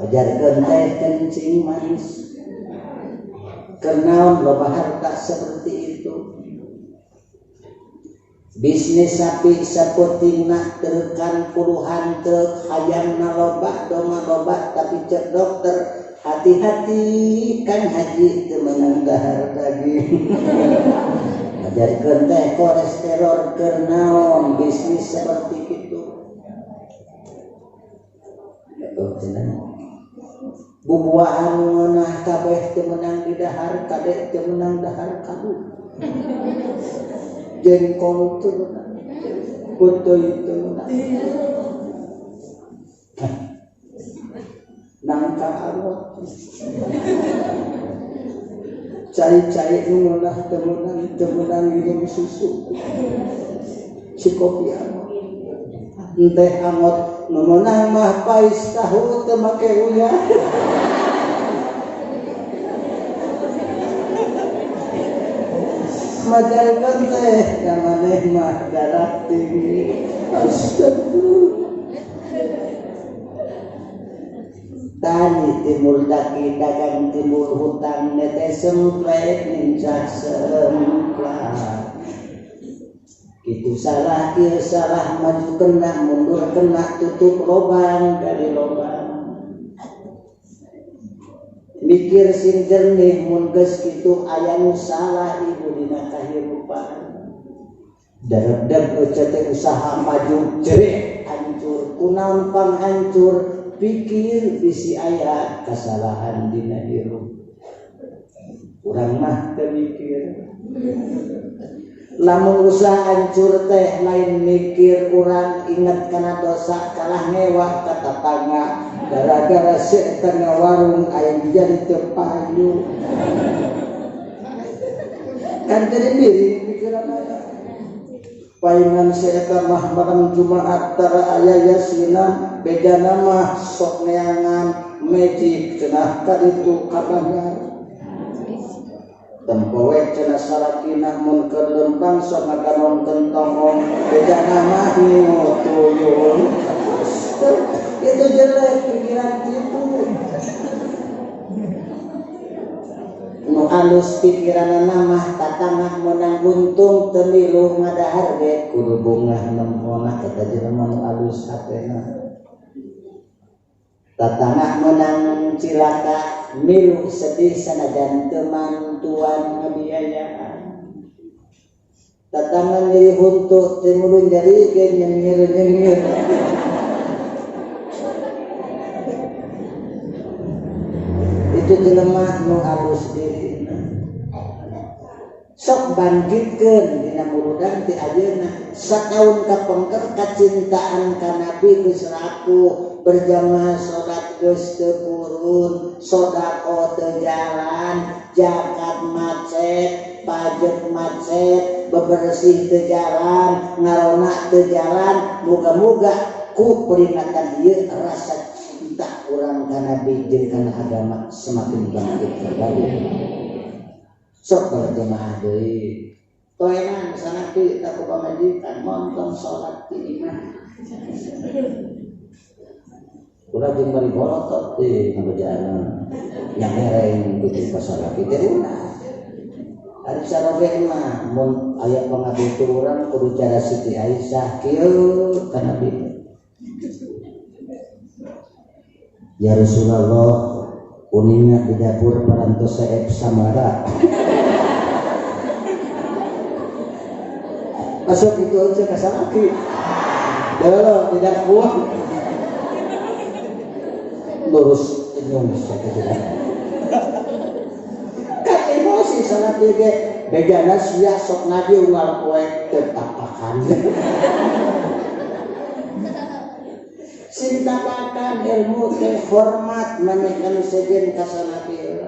Ajarkeun teh kencing manis. Kenaon loba harta seperti itu. Bisnis sapi saputingna terekan puluhan truk, hayangna loba, doma loba, tapi cek dokter hati-hati kan haji teu meunang dahar daging. Ajarkeun teh kolesterol keur naon bisnis seperti itu. Bubuahan ngeunah kabeh teu meunang didahar, kadek teu meunang dahar kadu. Jengkol teu meunang, peuteuy teu meunang. Nangka angot. Cai-cai nu ngeunah teu meunang minum susu. Si kopi angot. Teh angot nu meunang mah pais tahu teu make uyah. Majalkan teh ka maneh mah darah tinggi. Astagfirullah. Tani timur daki dagang timur hutang nete semplek nincak semplak. Itu salah, ieu salah, maju kena, mundur kena, tutup lobang dari lobang. Mikir sing jernih mun geus kitu aya nu salah ibu dina kahirupan. Daredeg eueuh teh usaha maju jerih hancur, kunaon pang hancur, pikir bisi aya kasalahan dina hirup. Urang mah teu mikir. Lamun usaha hancur teh lain mikir urang inget kana dosa kalah ngewa ka tatangga gara-gara si eta ngawarung aya jadi teu payu. Kan jadi miring pikiran aya. Paingan si eta mah malam Jumat tara aya yasinan bejana mah sok neangan magic cenah ka ditu ka Banjar. Tempowe cenah salakina mun keur lempang sok ngaganongkeun tongong bejana mah tuyul. Itu jelek pikiran kitu. Nu alus pikiranana mah tatangah meunang untung teu milu ngadahar ge kudu bungah nempona eta jelema nu alus hatena. Tatangah meunang cilaka milu sedih sanajan teu mantuan ngabiayaan. Tatangan nyeri huntu teu mulun jari ge nyengir-nyengir. Itu jelema nu alus dirina. Sok bangkitkeun dina murudan ti ayeuna. Sataun kapengker kacintaan ka Nabi geus rapuh, berjamaah salat geus teu purun, sedekah teu jalan, zakat macet, pajak macet, bebersih teu jalan, ngarona teu jalan. Muga-muga ku peringatan ieu rasa cinta urang ka Nabi jeung kana agama semakin bangkit kembali. Sok berjamaah deui. Toenan sanaki tak ku pamajikan montong salat di imah. Ulah jeung bari bolotot teh ngabejaan nyamereng kudu ka salaki teh ulah. Ari saroge mah mun aya pangabutuh urang kudu cara Siti Aisyah kieu ka Nabi. Ya Rasulullah, uninga di dapur parantos saep samara. Masuk itu aja ka salaki. Deuh di dapur. Lurus nyung sakitu. Kan emosi salaki ge bejana sia sok ngaji unggal poe teu tapakan. Sing tapakan ilmu teh hormat maneh anu sejen ka salaki.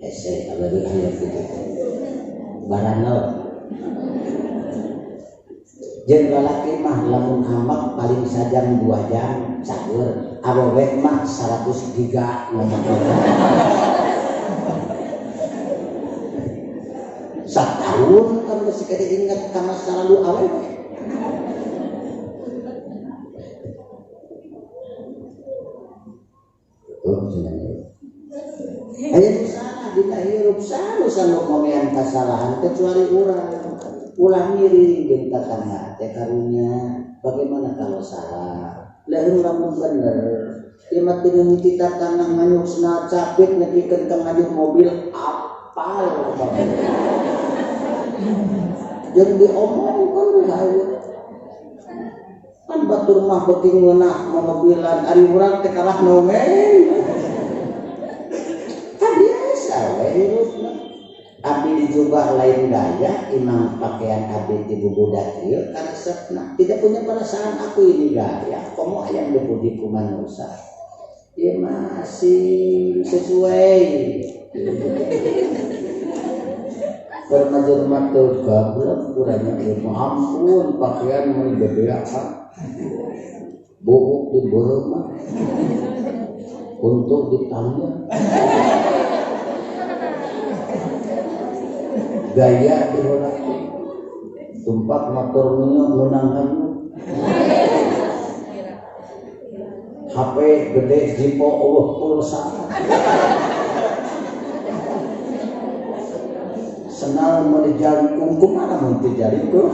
Hese abadi aya kitu. Baranal. Jeung lalaki mah lamun ambek paling sajam 2 jam cager, awewe mah 100 giga ngomong. Satahun kan masih kena ingat ka masa lalu awewe. Tuh cenah. Aya nu salah dina hirup sanu ngomean kasalahan kecuali urang. Ulah miring jeung tatangga teh karunya. Bagaimana kalau salah? Lamun lamun bener, ieu mah teu ngiti tatangga nganyuk sena capit nepikeun ka nganyuk mobil apal. Jeung diomongkeun we hayu. Kan batur mah beuki ngeunah momobilan ari urang teh kalah nongeng. Kan biasa we hirupna. Abdi dijubah lain gaya, imang pakaian abdi di bubudak ieu karesepna. Tidak punya perasaan aku ini gaya, komo hayang dipuji ku manusia. Ieu masih sesuai. Bermajur teu gablek kurangnya ilmu ampun pakaian mun gede apa. Buuk di beureum mah. Untuk ditanya. Gaya diheula tumpak motor minyak menang kamu HP gede jipo eueuh pulsa senal mun dijangkung kumaha mun teu jariku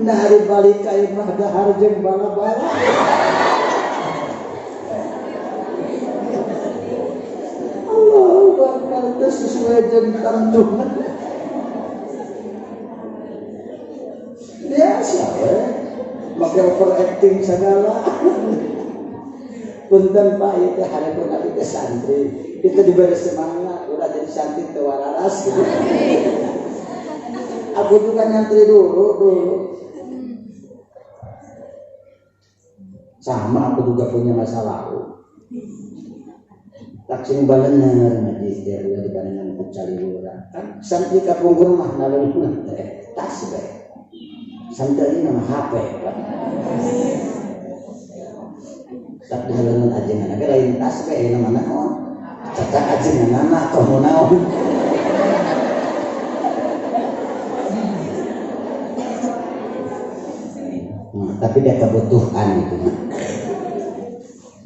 nah ari balik ka imah dahar jeung bala-bala Allahu Akbar teu sesuai jeung tangtungan. Biasa we make overacting segala. Punten Pak ieu teh hareupeun abdi teh santri. Itu diberi semangat ulah jadi santri teu wararas gitu. Aku juga nyantri dulu. Sama aku juga punya masa lalu. Tak sing balener ngaji teh ulah dibarengan ku caliwura. Kan santri kapungkur mah naleungeun teh tas bae. Santri nama HP Pak. Tak dihalangan ajengan ge lain tas bae nama naon. Cacak ajenganana komo naon. Tapi dia kebutuhan itu mah.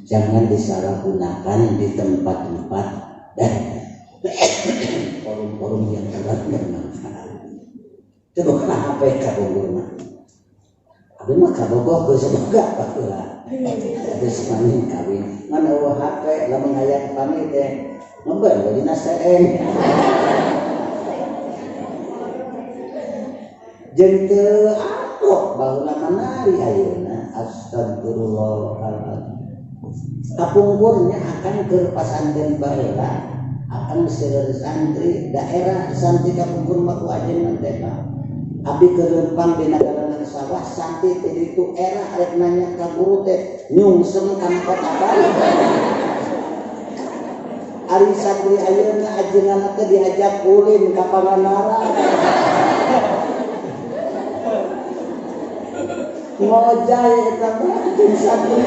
Jangan disalahgunakan di tempat-tempat dan forum-forum yang sangat bermanfaat. Coba kana HP ka Bogor mah. Abdi mah ka Bogor geus boga baheula. Geus maning kawin. Ngan eueuh HP lamun hayang pamit teh ngebeun we dina seeng. Jeung teu apok baheula manari ayeuna astagfirullahaladzim. Kapungkurnya akan keur pasantren baheula akan seueur santri daerah santri kapungkur mah ku ajengan teh Pak. Abdi keur lempang dina jalanan sawah santri teh ditu era rek nanya ka guru teh nyungsem ka kota balik. Ari santri ayeuna ajengan teh diajak ulin ka Pangandaran. Ngojay eta mah jeung santri.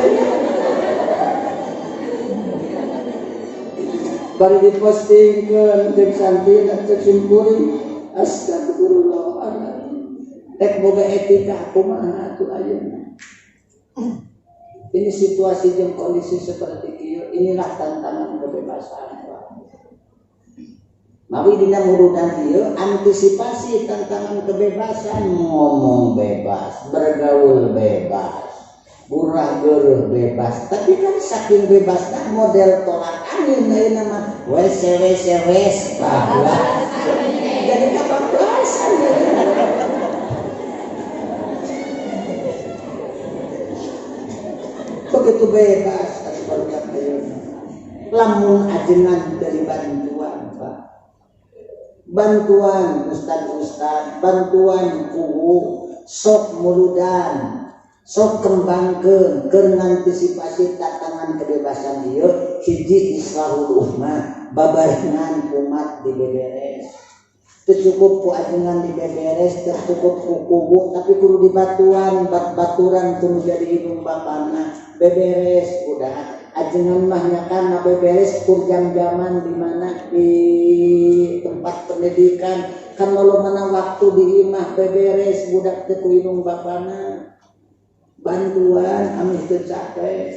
Bari dipostingkeun jeung santri cek simkuring astagfirullahaladzim. Rek boga etika kumaha atuh ayeuna. Ini situasi jeung kondisi seperti ieu, inilah tantangan ke kebebasan. Mawi dina murudan ieu antisipasi tantangan kebebasan, ngomong bebas, bergaul bebas, gurah geureuh bebas. Tapi kan saking bebasna model tolak angin ayeuna mah wes wes wes bablas. Jadi kabablasan. Begitu bebas tapi barudak ayeuna. Lamun ajengan dari bantuan, Pak. Bantuan ustad-ustad, bantuan kuwu, sok muludan, sok kembangkeun keur ngantisipasi tantangan kebebasan ieu hiji islahul ummah, babarengan umat dibeberes. Teu cukup ku ajengan dibeberes, teu cukup ku kuwu, tapi kudu dibatuan, bat-baturan teu jadi hidung bapana, beberes udah. Ajengan mah nyakan beberes kur jam-jaman di mana di tempat pendidikan kan lo mana waktu di imah beberes budak teu ku indung bapana bantuan amih teu capek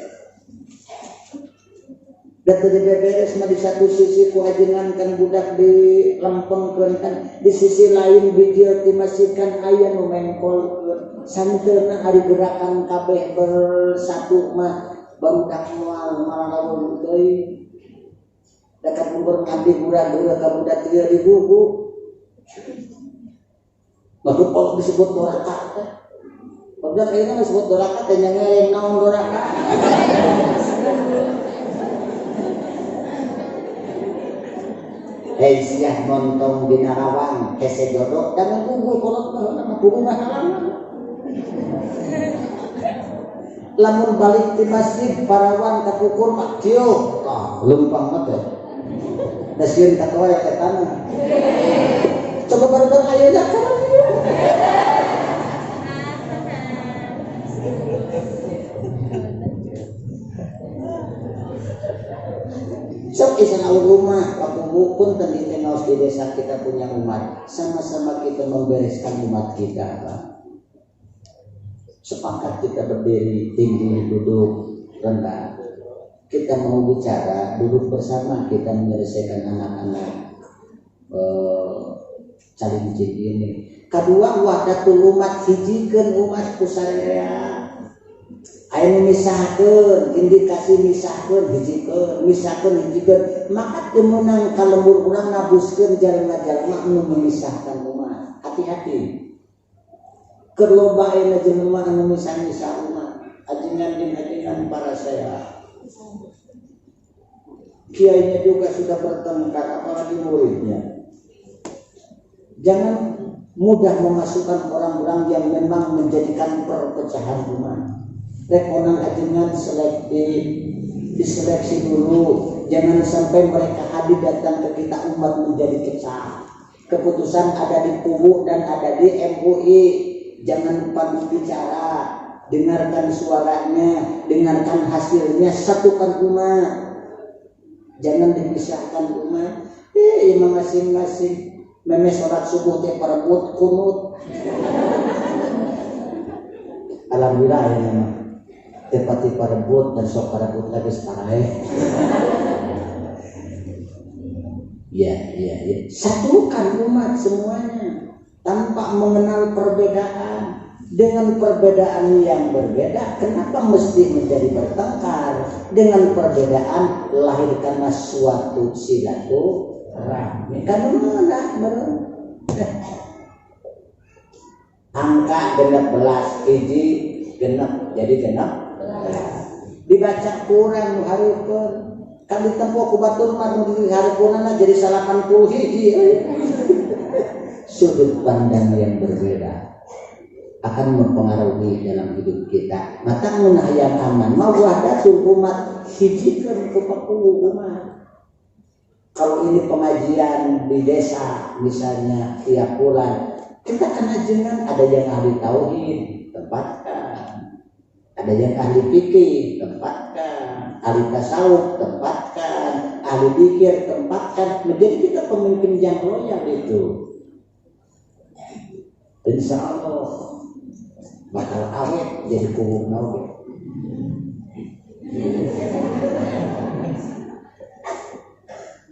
da teu dibeberes mah di satu sisi ku ajengan kan budak di lempengkeun kan di sisi lain bijil ti masjid kan aya nu mengkolkeun santeuna ari gerakan kabeh bersatu mah barudak moal malalawun deui da kapungkur ngabdi gura-gura ka budak ieu digugu maka kalau disebut doraka teh barudak ayeuna disebut doraka teh nyangereng naon doraka. Hei siah montong dina rawang hese jodoh dan gugu kolot mah kudu ngahalangan. Lamun balik di masjid parawan kapukul mah kieu tah lempang mah teh da sieun katoa eta tanah coba barudak ayeuna kan sok isan awal rumah waktu pun tadi tenaos di desa kita punya umat sama-sama kita membereskan umat kita Pak. Sepakat kita berdiri tinggi duduk rendah. Kita mau bicara duduk bersama kita menyelesaikan anak-anak saling ini. Kedua wahdatul umat hijikeun umat ku sararea. Aya nu misahkeun, indikasi misahkeun hijikeun, misahkeun hijikeun, maka teu meunang ka lembur urang nabuskeun jalma-jalma nu memisahkan umat. Hati-hati. Keur loba ayeuna jelema anu misah-misah umat, ajengan jeung ajengan para saya. Kiainya juga sudah bertengkar apalagi muridnya. Jangan mudah memasukkan orang-orang yang memang menjadikan perpecahan umat. Rekonan ajengan selektif, diseleksi dulu. Jangan sampai mereka hadir datang ke kita umat menjadi pecah. Keputusan ada di kubu dan ada di MUI. Jangan padu bicara, dengarkan suaranya, dengarkan hasilnya, satukan umat. Jangan dipisahkan umat. Emang masing-masing meme sholat subuh teh parebut kunut. Alhamdulillah ya memang teh pati parebut dan sok parebut lagi separae. Ya, ya, ya. Satukan umat semuanya tanpa mengenal perbedaan. Dengan perbedaan yang berbeda, kenapa mesti menjadi bertengkar? Dengan perbedaan lahirkanlah suatu silaturahmi. Karena mana? Angka 16 hiji genep jadi genep belas. Dibaca kurang nu hareupeun. Kan ditempo ku batur mah nu dihareupeunana jadi 80 hiji. Sudut pandang yang berbeda akan mempengaruhi dalam hidup kita. Mata mun hayang aman, mah wahdatul umat hijikeun ku pakuwu umat. Kalau ini pengajian di desa misalnya tiap bulan, kita kan ajengan ada yang ahli tauhid tempatkan, ada yang ahli fikih tempatkan, ahli tasawuf tempatkan, ahli dzikir tempatkan, menjadi kita pemimpin yang loyal itu. Insya Allah bakal awet jadi kubu nabi.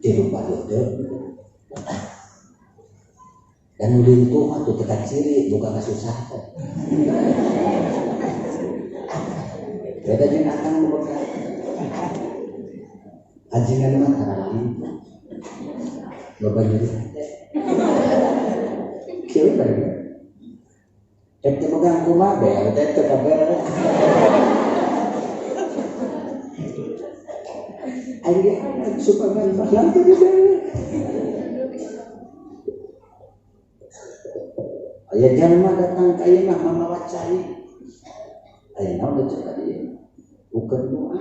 Tilu padeudeuh. Dan lintuh mah tuh tekan ciri bukan kesusahan. Beda jeung akang nu begal. Ajengan mah tara lintuh. Loba nyeri hate. Kieu bae. Rek teu megang kumaha bel teh teu kaber. Aing ge Superman mah teu bisa. Aya jalma datang ka imah mamawa cai. Aya naon da cek dieu? Bukan doa.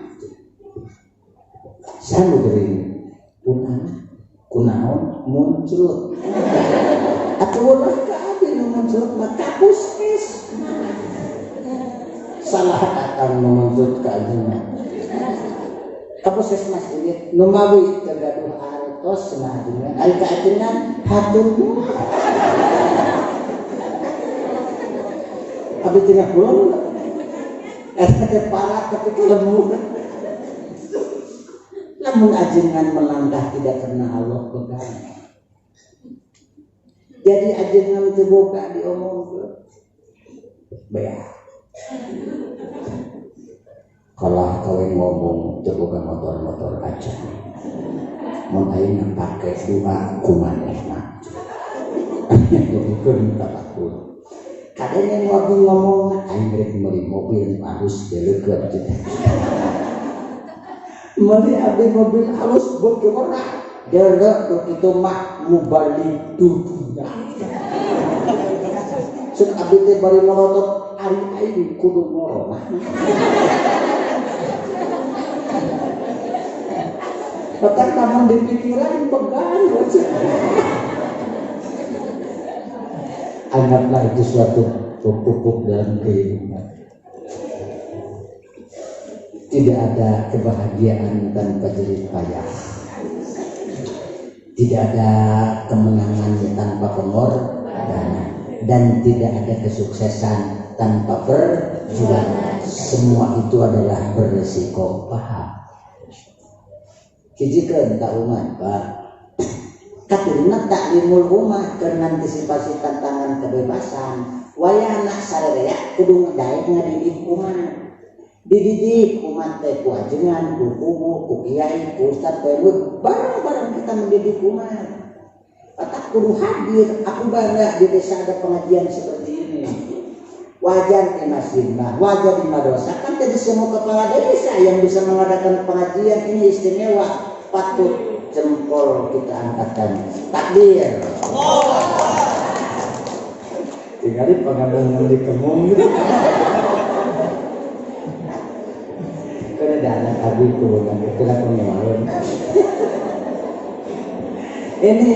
Sanu geuring pun anak kunaon muncul. Atuh ulah ka abdi nu muncul mah ka puskes. Salah datang nu muncul ka ajengan. Ka puskesmas ieu nu mawi teu gaduh artos cenah ajengan. Ari ka ajengan hatur nuhun. Abdi tinggal pulang, eta teh parah tapi lembut. Namun ajengan melangkah tidak karena Allah begal. Jadi ajengan teu boga diomongkeun. Bea. Kalah kawin ngomong teu boga motor-motor aja. Mun ayeuna pake doa ku manehna. Dugikeun ka batur. Kadang yang waktu ngomong, aing rek meuli mobil halus deukeut gitu. Meuli abdi mobil halus beuki warna. Deuleu nu kitu mah mubalik dunia. Ceuk abdi teh bari morotot ari aing kudu ngorona. Bahkan lamun di pikiran begal. Anggaplah itu suatu pupuk dalam kehidupan. Tidak ada kebahagiaan tanpa jerih payah. Tidak ada kemenangan tanpa pengorbanan. Dan tidak ada kesuksesan tanpa perjuangan. Semua itu adalah beresiko. Paham? Hijikeun ka umat, Pak. Katuruna taklimul ummah keur ngantisipasi tantangan kebebasan. Wayahna sarerea kudu daek ngadidik umat. Dididik umat teh ku ajengan, ku kubu, ku kiai, ku ustad, ku ilmu, bareng-bareng kita mendidik umat. Otak kudu hadir. Aku bangga di desa ada pengajian seperti ini. Wajar di masjid mah, wajar di madrasah. Kan tidak semua kepala desa yang bisa mengadakan pengajian ini istimewa. Patut jempol kita angkatkan. Takbir. Tinggal di pengabungan di kemung gitu. Karena ada anak abi kuburan itu lah pengeluaran. Ini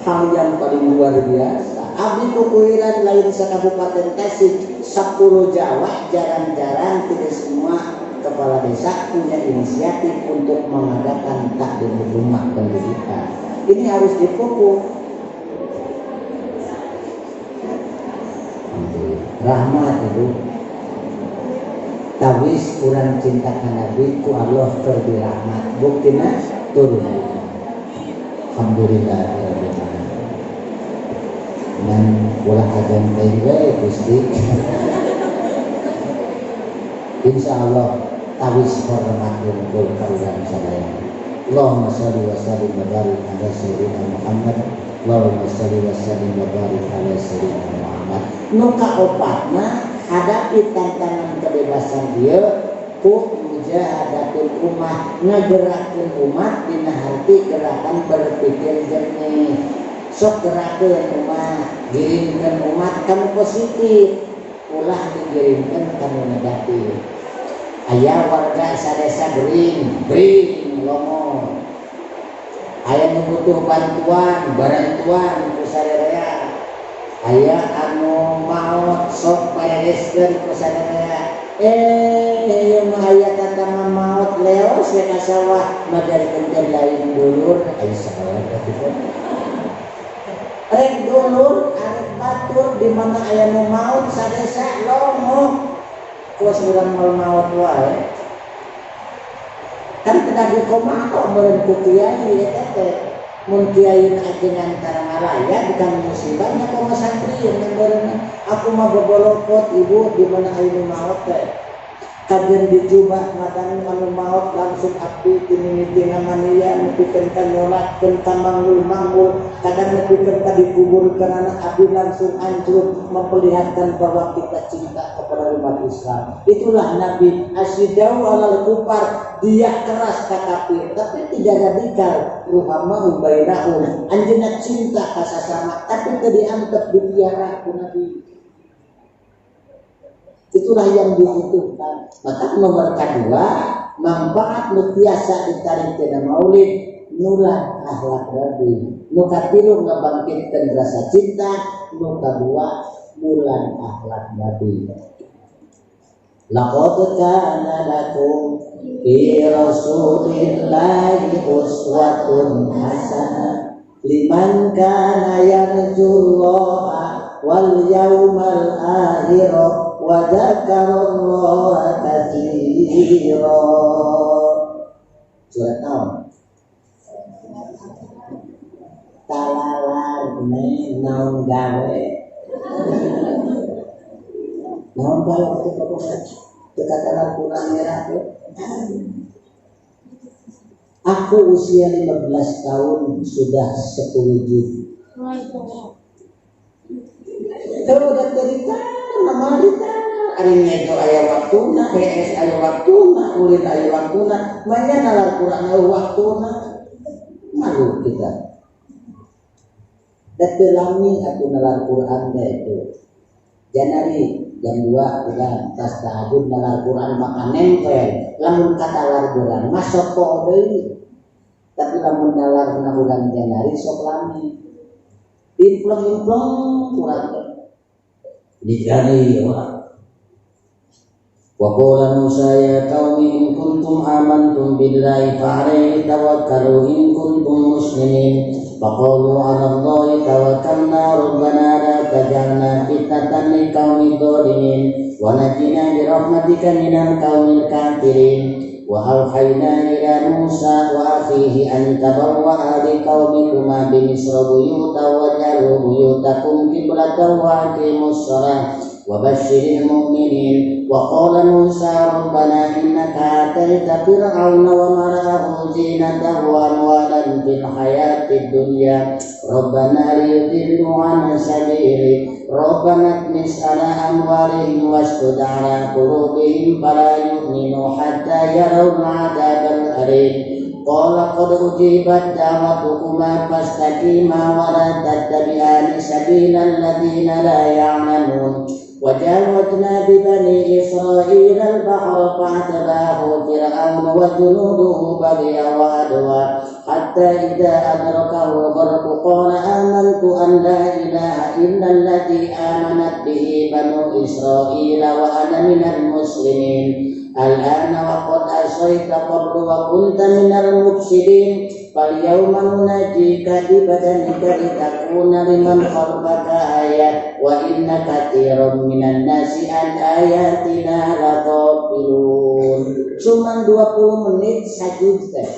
hal yang paling luar biasa. Abdi kukuiran lain sekabupaten Tasik, 10 Jawa jarang-jarang tidak semua kepala desa punya inisiatif untuk mengadakan taklim rumah pendidikan. Ini harus dipupuk. Rahmat ibu. Tawis kurang cinta ka Nabi ku Allah keur dirahmat. Buktina turun. Alhamdulillah rabbil alamin. Dan ulah agan teh we Gusti. Insyaallah tawis hormat kumpul ka urang sadaya. Allahumma shalli wa sallim wa barik ala sayyidina Muhammad. Allahumma shalli wa sallim wa barik ala sayyidina Muhammad. Nu kaopatna hadapi tantangan kebebasan ieu ku mujahadatul ummah, ngagerakeun umat dina harti gerakan berpikir jernih. Sok gerakeun umat, giringkeun umat kanu positif, ulah digiringkeun kanu negatif. Aya warga sadesa gering, gering longor. Aya nu butuh bantuan, bantuan ku sarerea. Aya anu maot sok parereskeun ku sarerea. Ieu mah aya tatama maot leos we ka sawah majarkeun teh lain dulur, aya salah kitu. Rek dulur, arek batur di mana aya nu maot sadesa longo. Kuas urang mau maot wae. Kan kena dikomato meureun ku kiai eta teh. Mun kiai ajengan Karangalaya bukan musibahnya komo santri yang meureun aku mah bobolokot ibu di mana aya nu maot teh. Kajen dijubah ngadan anu maot langsung abdi timimiti ngamania nepikeun ka nyolatkeun ka manggul-manggul kadang nepikeun ka dikuburkeun anak abdi langsung hancur memperlihatkan bahwa kita cinta kepada umat Islam. Itulah Nabi asyidau alal kufar, dia keras ka kafir tapi tidak radikal, ruhama bainahum, anjeunna cinta ka sasama tapi teu diantep dipiara ku Nabi. Itulah yang dibutuhkan. Maka nomor kedua, manfaat nu tiasa ditarik tina maulid nulah akhlak Nabi. Nu katilu ngabangkitkeun rasa cinta, nu kadua nulan akhlak Nabi. Laqad kana lakum fi rasulillahi uswatun hasanah liman kana yarjullaha wal yaumal akhir wa dzakarallaha katsira. Surat naon? Talalar ne naon gawe? Naon gawe teh pokokna teu katalar kurang merah teh. Aku usia 15 tahun sudah 10 juz. Kalau udah cerita, mama cerita, ari nyedo aya waktuna, hees aya waktuna, ulin aya waktuna, manya nalar Quran aya waktuna, malu kita. Da teu lami atuh nalar Quran teh itu. Janari jam 2 udah tas tahajud nalar Quran maka nempel, lamun katalar Quran mah sok deui. Tapi lamun nalar na urang janari sok lami. Implong-implong kurang teh. Dicari orang. Wa qala Musa ya qaumi in kuntum amantum billahi fa alaihi tawakkalu in kuntum muslimin. Faqalu ala Allahi tawakkalna rabbana la taj'alna fitnatan lil qaumil zalimin wa najina bi rahmatika minal qaumil kafirin. Wa awhayna ila Musa wa akhihi an tabawwa'a liqaumikuma bi Misra buyutan waj'alu buyutakum qiblatan wa aqimus shalah wa basyiril mu'minin. Wa qala Musa rabbana innaka ataita fir'auna wa mala'ahu zinatan wa amwalan fil hayatid dunya rabbana liyudillu an sabilik rabbana tmis ala amwalihim washdud ala qulubihim fala yu'minu hatta yarawul adzabal alim. Qala qad ujibat da'watukuma fastaqima wa la tattabi'ani sabilal ladzina la ya'lamun. وجاوزنا ببني إسرائيل البحر فأتبعه فرعون وجنوده بغيا وعدوا حتى إذا أدركه الغرق قال آمنت أن لا إله إلا الذي آمنت به بنو إسرائيل وأنا من المسلمين. الآن وقد عصيت قبل وكنت من المفسدين فاليوم ننجيك ببدنك لتكون لمن خلفك آية وإن كثيرا من الناس عن آياتنا لغافلون. Cuman 20 menit sajud teh.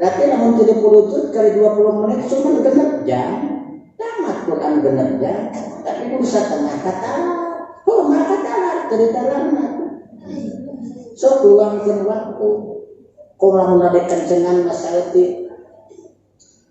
Berarti lamun 70 juz kali 20 menit cuman genep jam. Tamat Quran genep jam, tapi kudu satengah kata. Oh, maka talar cerita lama. Sok luangkeun waktu. Kok lamun rada kencengan masalati.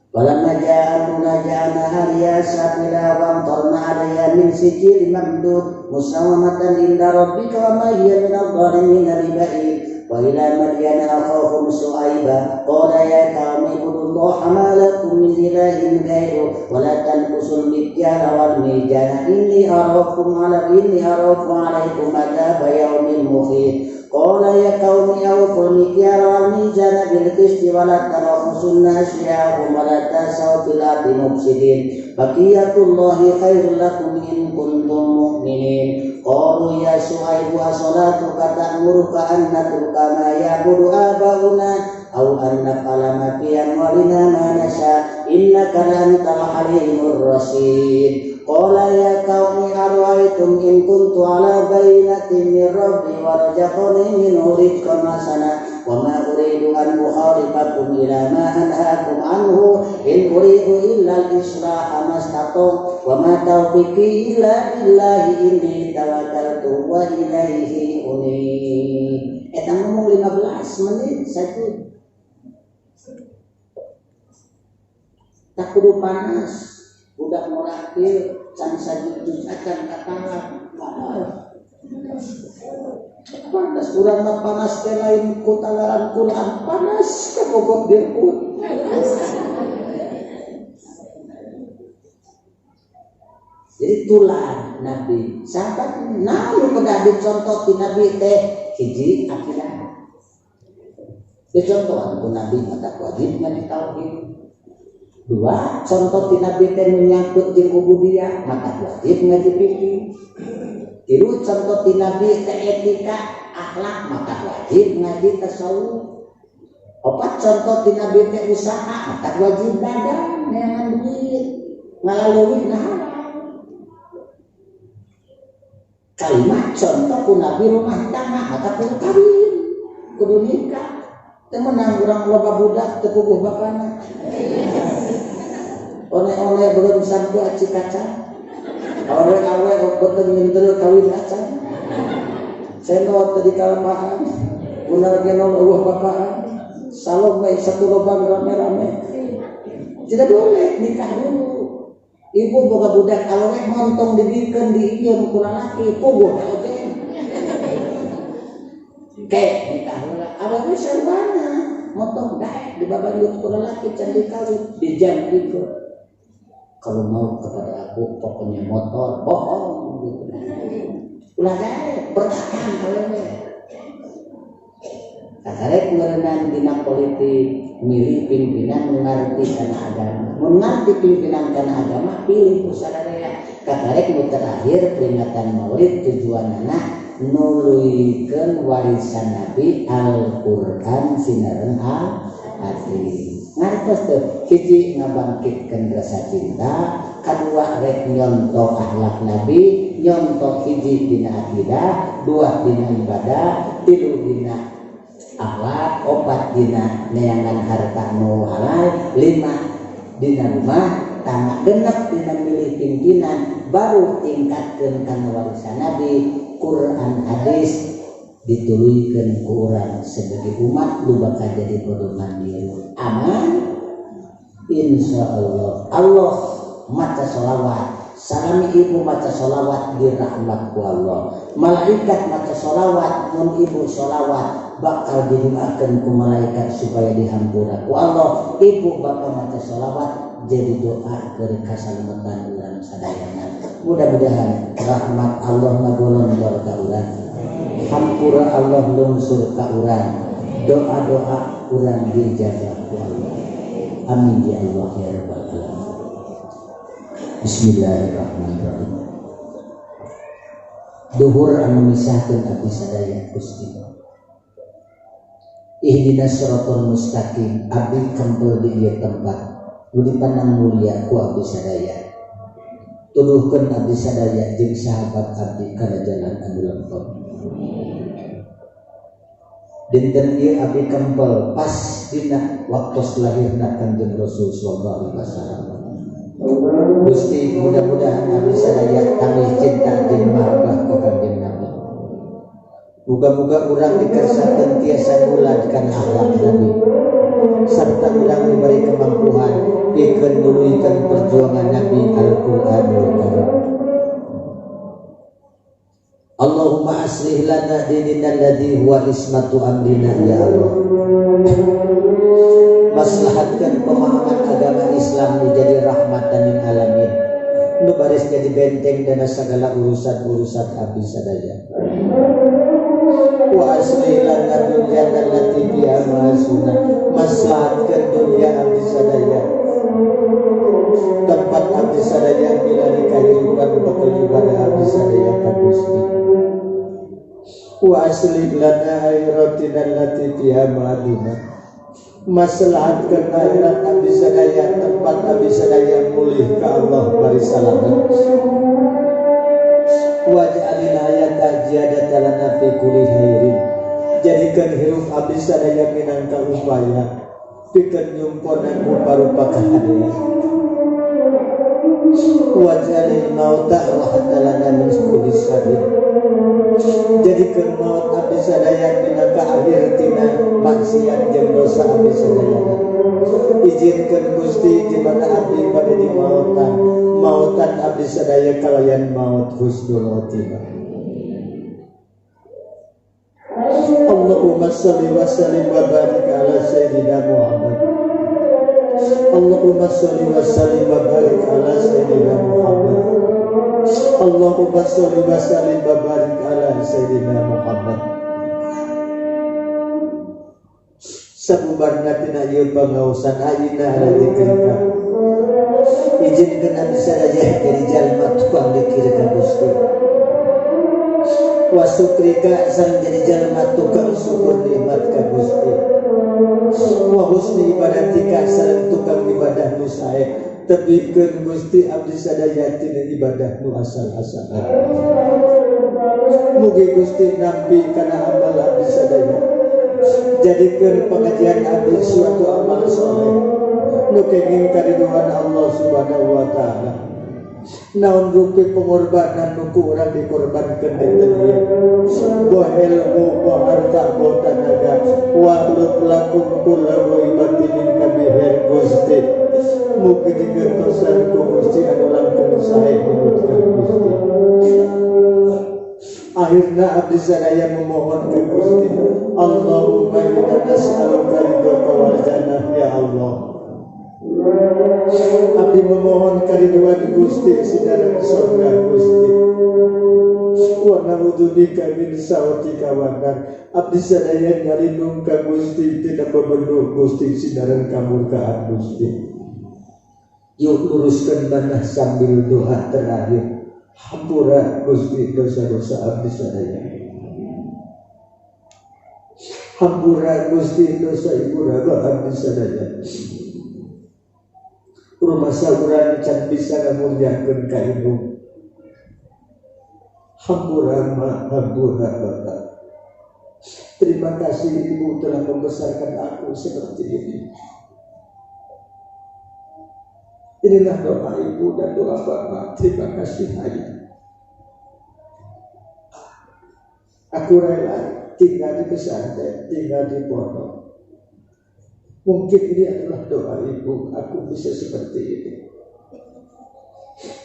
Walamma ja'alna ja'alna hariya sabila wa amtarna 'alayha min sijilin mamdud musawamatan inda rabbika wa ma hiya minadh dhalimin biba'id. Wa ila madyana akhahum su'aiba qala ya qaumi ibudullaha ma lakum min ilahin ghairuhu wa la tanqusul mikyala wal mizana inni arakum ala inni arafu 'alaikum adzaba yaumin muhit. Qala ya qaumi awful mikyala wal mizana bil qisti wa la tabkhusun nasa wa la tasaw fil ardi mufsidin. Baqiyatullahi khairul lakum in kuntum mu'minin. Qalu ya Su'aibu as-salatuka ta'muruka an natruka ma ya'budu aba'una aw an naf'ala ma fi amwalina ma nasha innaka lantal halimur rasyid. Qala ya qaumi ara'aytum ara'aytum in kuntu ala bayyinatin min rabbi wa razaqani minhu rizqan hasana wa ma uridu an ukhalifakum ila ma anhaakum anhu in uridu illa al-islaha mastata'tu wa ma tawfiqi illa billahi inni tawakkaltu wa ilaihi unib. Eta ngomong 15 menit satu. Tak kudu panas, budak morakil can sajujud acan katangan panas. Panas urang mah panas teh lain ku talaran kulaan panas kabogok dirkut. Jadi tular Nabi. Sahabat nah lu kedah dicontoh ti Nabi teh hiji akidah. Dicontohan ku Nabi mata wajib ngaji tauhid. Dua, contoh ti Nabi teh menyangkut jeung ubudiyah maka wajib ngaji fikih. Tilu, contoh ti Nabi teh etika akhlak maka wajib ngaji tasawuf. Opat, contoh ti Nabi teh usaha maka wajib dagang neangan duit ngalaleuwih nah. Kalimat contoh ku Nabi rumah tangga maka kudu kawin kudu nikah. Teu meunang urang loba budak teu puguh bapana. One-one belum sampai aci kacang. Awe-awe beuteung mintel kawin acan. Senot tadi kalemahan, unar genong eueuh bapaan. Salome satu lubang rame-rame. Tidak boleh nikah dulu. Ibu boga budak awewe montong dibikeun diieun ku lalaki puguh oge. Kek nikah heula awewe sarwana montong daek dibabayut ku lalaki can dikawin dijanjikeun. Kalau mau kepada aku pokoknya motor bohong gitu. Ulah daek bertahan awewe. Kakarek meureunan dina politik milih pimpinan ngarti kana agama. Mun ngarti pimpinan kana agama pilih ku sadaya. Kakarek nu terakhir peringatan Maulid tujuanana nuluykeun warisan Nabi Al-Qur'an sinareng al-Hadis. Ngartos teu hiji ngabangkitkeun rasa cinta, kadua rek nyontoh akhlak Nabi, nyontoh hiji dina akidah, dua dina ibadah, tilu dina akhlak, opat dina neangan harta nu halal, lima dina rumah tangga, genep dina milih pimpinan, baru tingkatkeun kana warisan Nabi, Quran hadis dituluykeun ku urang sebagai umat nu bakal jadi pedoman diri. Aman insyaallah. Allah maca sholawat, salami ibu maca sholawat dirahmat ku Allah. Malaikat maca sholawat, mun ibu sholawat bakal didoakeun ku malaikat supaya dihampura ku Allah. Ibu bapak maca sholawat jadi doa keur kasalamatan urang sadayana. Mudah-mudahan rahmat Allah ngagolondor ka urang, hampura Allah lungsur ka urang, doa-doa urang dijaga ku Allah. Amin ya Allah ya rabbal alamin. Bismillahirrahmanirrahim. Duhur anu misahkeun abdi sadaya Gusti. Ihdinas siratal mustaqim, abdi kempel di ieu tempat nu dipandang mulia ku abdi sadaya. Tuduhkeun abdi sadaya jeung sahabat abdi kana jalan anu lempeng. Dinten ieu abdi kempel pas dina waktos lahirna Kanjeng Rasul sallallahu alaihi wasallam. Gusti mudah-mudahan abdi sadaya tambih cinta jeung mahabbah ka Kanjeng Nabi. Muga-muga urang dikersakeun tiasa ngulad kana akhlak Nabi serta urang diberi kemampuan pikeun nuluykeun perjuangan Nabi Al-Qur'anul Karim. Allahumma aslih lana dinina alladzi huwa ismatu amrina ya Allah. Maslahatkan pemahaman agama Islam menjadi rahmatan lil alamin. Nu baris jadi benteng dana segala urusan-urusan abdi sadaya. Wa aslih lana dunyana allati fiha ma'asuna. Maslahatkan dunia abdi sadaya. Tempat abdi sadaya bila kehidupan bakal ibadah abdi sadaya ka Gusti. Wa aslih lana akhiratina allati fiha ma'aduna. Maslahatkan akhirat abdi sadaya, tempat abdi sadaya mulih ka Allah bari salamet. Waj'alil hayata ziyadatan lana fi kulli khairin. Jadikan hirup abdi sadaya minangka upaya pikeun nyumponan rupa-rupa kahadean. Waj'alil mauta rahatan lana min kulli syarrin. Jadikan maut abdi sadaya minangka akhir tina maksiat jeung dosa abdi sadaya. Izinkan Gusti di mana abdi bade dimautan, mautan abdi sadaya kalayan maut husnul khotimah. Allahumma sholli wa sallim wa barik ala sayyidina Muhammad. Allahumma sholli wa sallim wa barik ala sayyidina Muhammad. Allahumma sholli wa sallim wa barik ala sayyidina Muhammad. Sabubarna tina ieu pangaosan ayeuna ala zikrika. Izinkeun abdi sadaya jadi jalma tukang dikir ka Gusti. Wa syukrika sareng jadi jalma tukang syukur nikmat ka Gusti. Wa husni ibadatika sareng tukang ibadah nu sae. Tebikeun Gusti abdi sadaya tina ibadah nu asal-asalan. Mugi Gusti nampi kana amal abdi sadaya. Jadikeun pengajian abdi suatu amal soleh nu kenging kariduan Allah Subhanahu wa taala. Naon rupi pengorbanan nu ku urang dikorbankeun dinten ieu. Boh ilmu, boh harta, boh tanaga, wa lakum kullu ibadin min kabihir Gusti. Mugi digentosan ku Gusti anu langkung sae nurutkeun Gusti. Akhirna abdi sadaya memohon ke Gusti. Allahumma inna nas'aluka ridhoka wal jannah ya Allah. Abdi memohon kariduan Gusti sidaran surga Gusti. Wa na'udzubika min sautika wan nar. Abdi sadaya nyalindung ka Gusti tina bebendu Gusti sidaran kamurkaan Gusti. Yuk luruskan manah sambil doa terakhir. Hampura Gusti dosa-dosa abdi sadaya. Hampura Gusti dosa ibu raba abdi sadaya. Rumah urang can bisa ngamulyakeun ka ibu. Hampura ma, hampura bapak. Terima kasih ibu telah membesarkan aku seperti ini. Inilah doa ibu dan doa bapak. Terima kasih ayah. Aku rela tinggal di pesantren, tinggal di pondok. Mungkin ini adalah doa ibu, aku bisa seperti ini.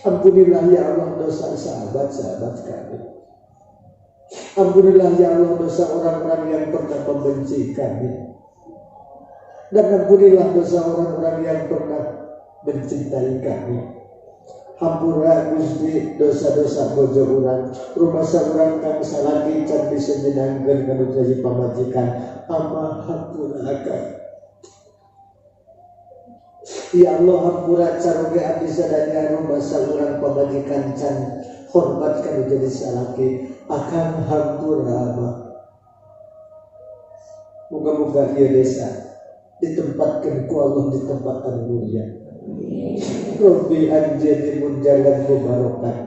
Ampunilah ya Allah dosa sahabat-sahabat kami. Ampunilah ya Allah dosa orang-orang yang pernah membenci kami. Dan ampunilah dosa orang-orang yang pernah mencintai kami. Hampura Gusti dosa-dosa bojo urang, rumasa urang kang salaki can bisa nyenangkeun kanu jadi pamajikan, ama hampura akang. Ya Allah hampura caroge abdi sadaya rumasa urang pamajikan can hormat kanu jadi salaki, akang hampura ama. Moga-moga ieu desa ditempatkan ku Allah di tempat anu mulia. Rabbi anjini munjalan mubarakan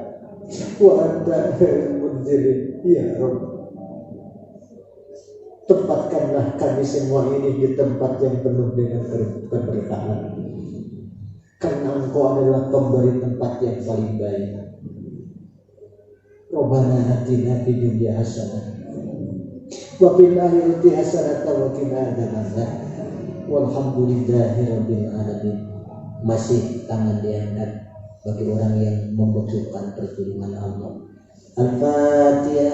wa anta khairul munzilin. Ya Rabb, tempatkanlah kami semua ini di tempat yang penuh dengan keberkahan, karena Engkau adalah pemberi tempat yang paling baik. Rabbana atina fid dunya hasanah wa fil akhirati hasanah wa qina adzabannar. Walhamdulillahi rabbil alamin. Masih tangan diangkat bagi orang yang membutuhkan pertolongan Allah. Al-Fatihah.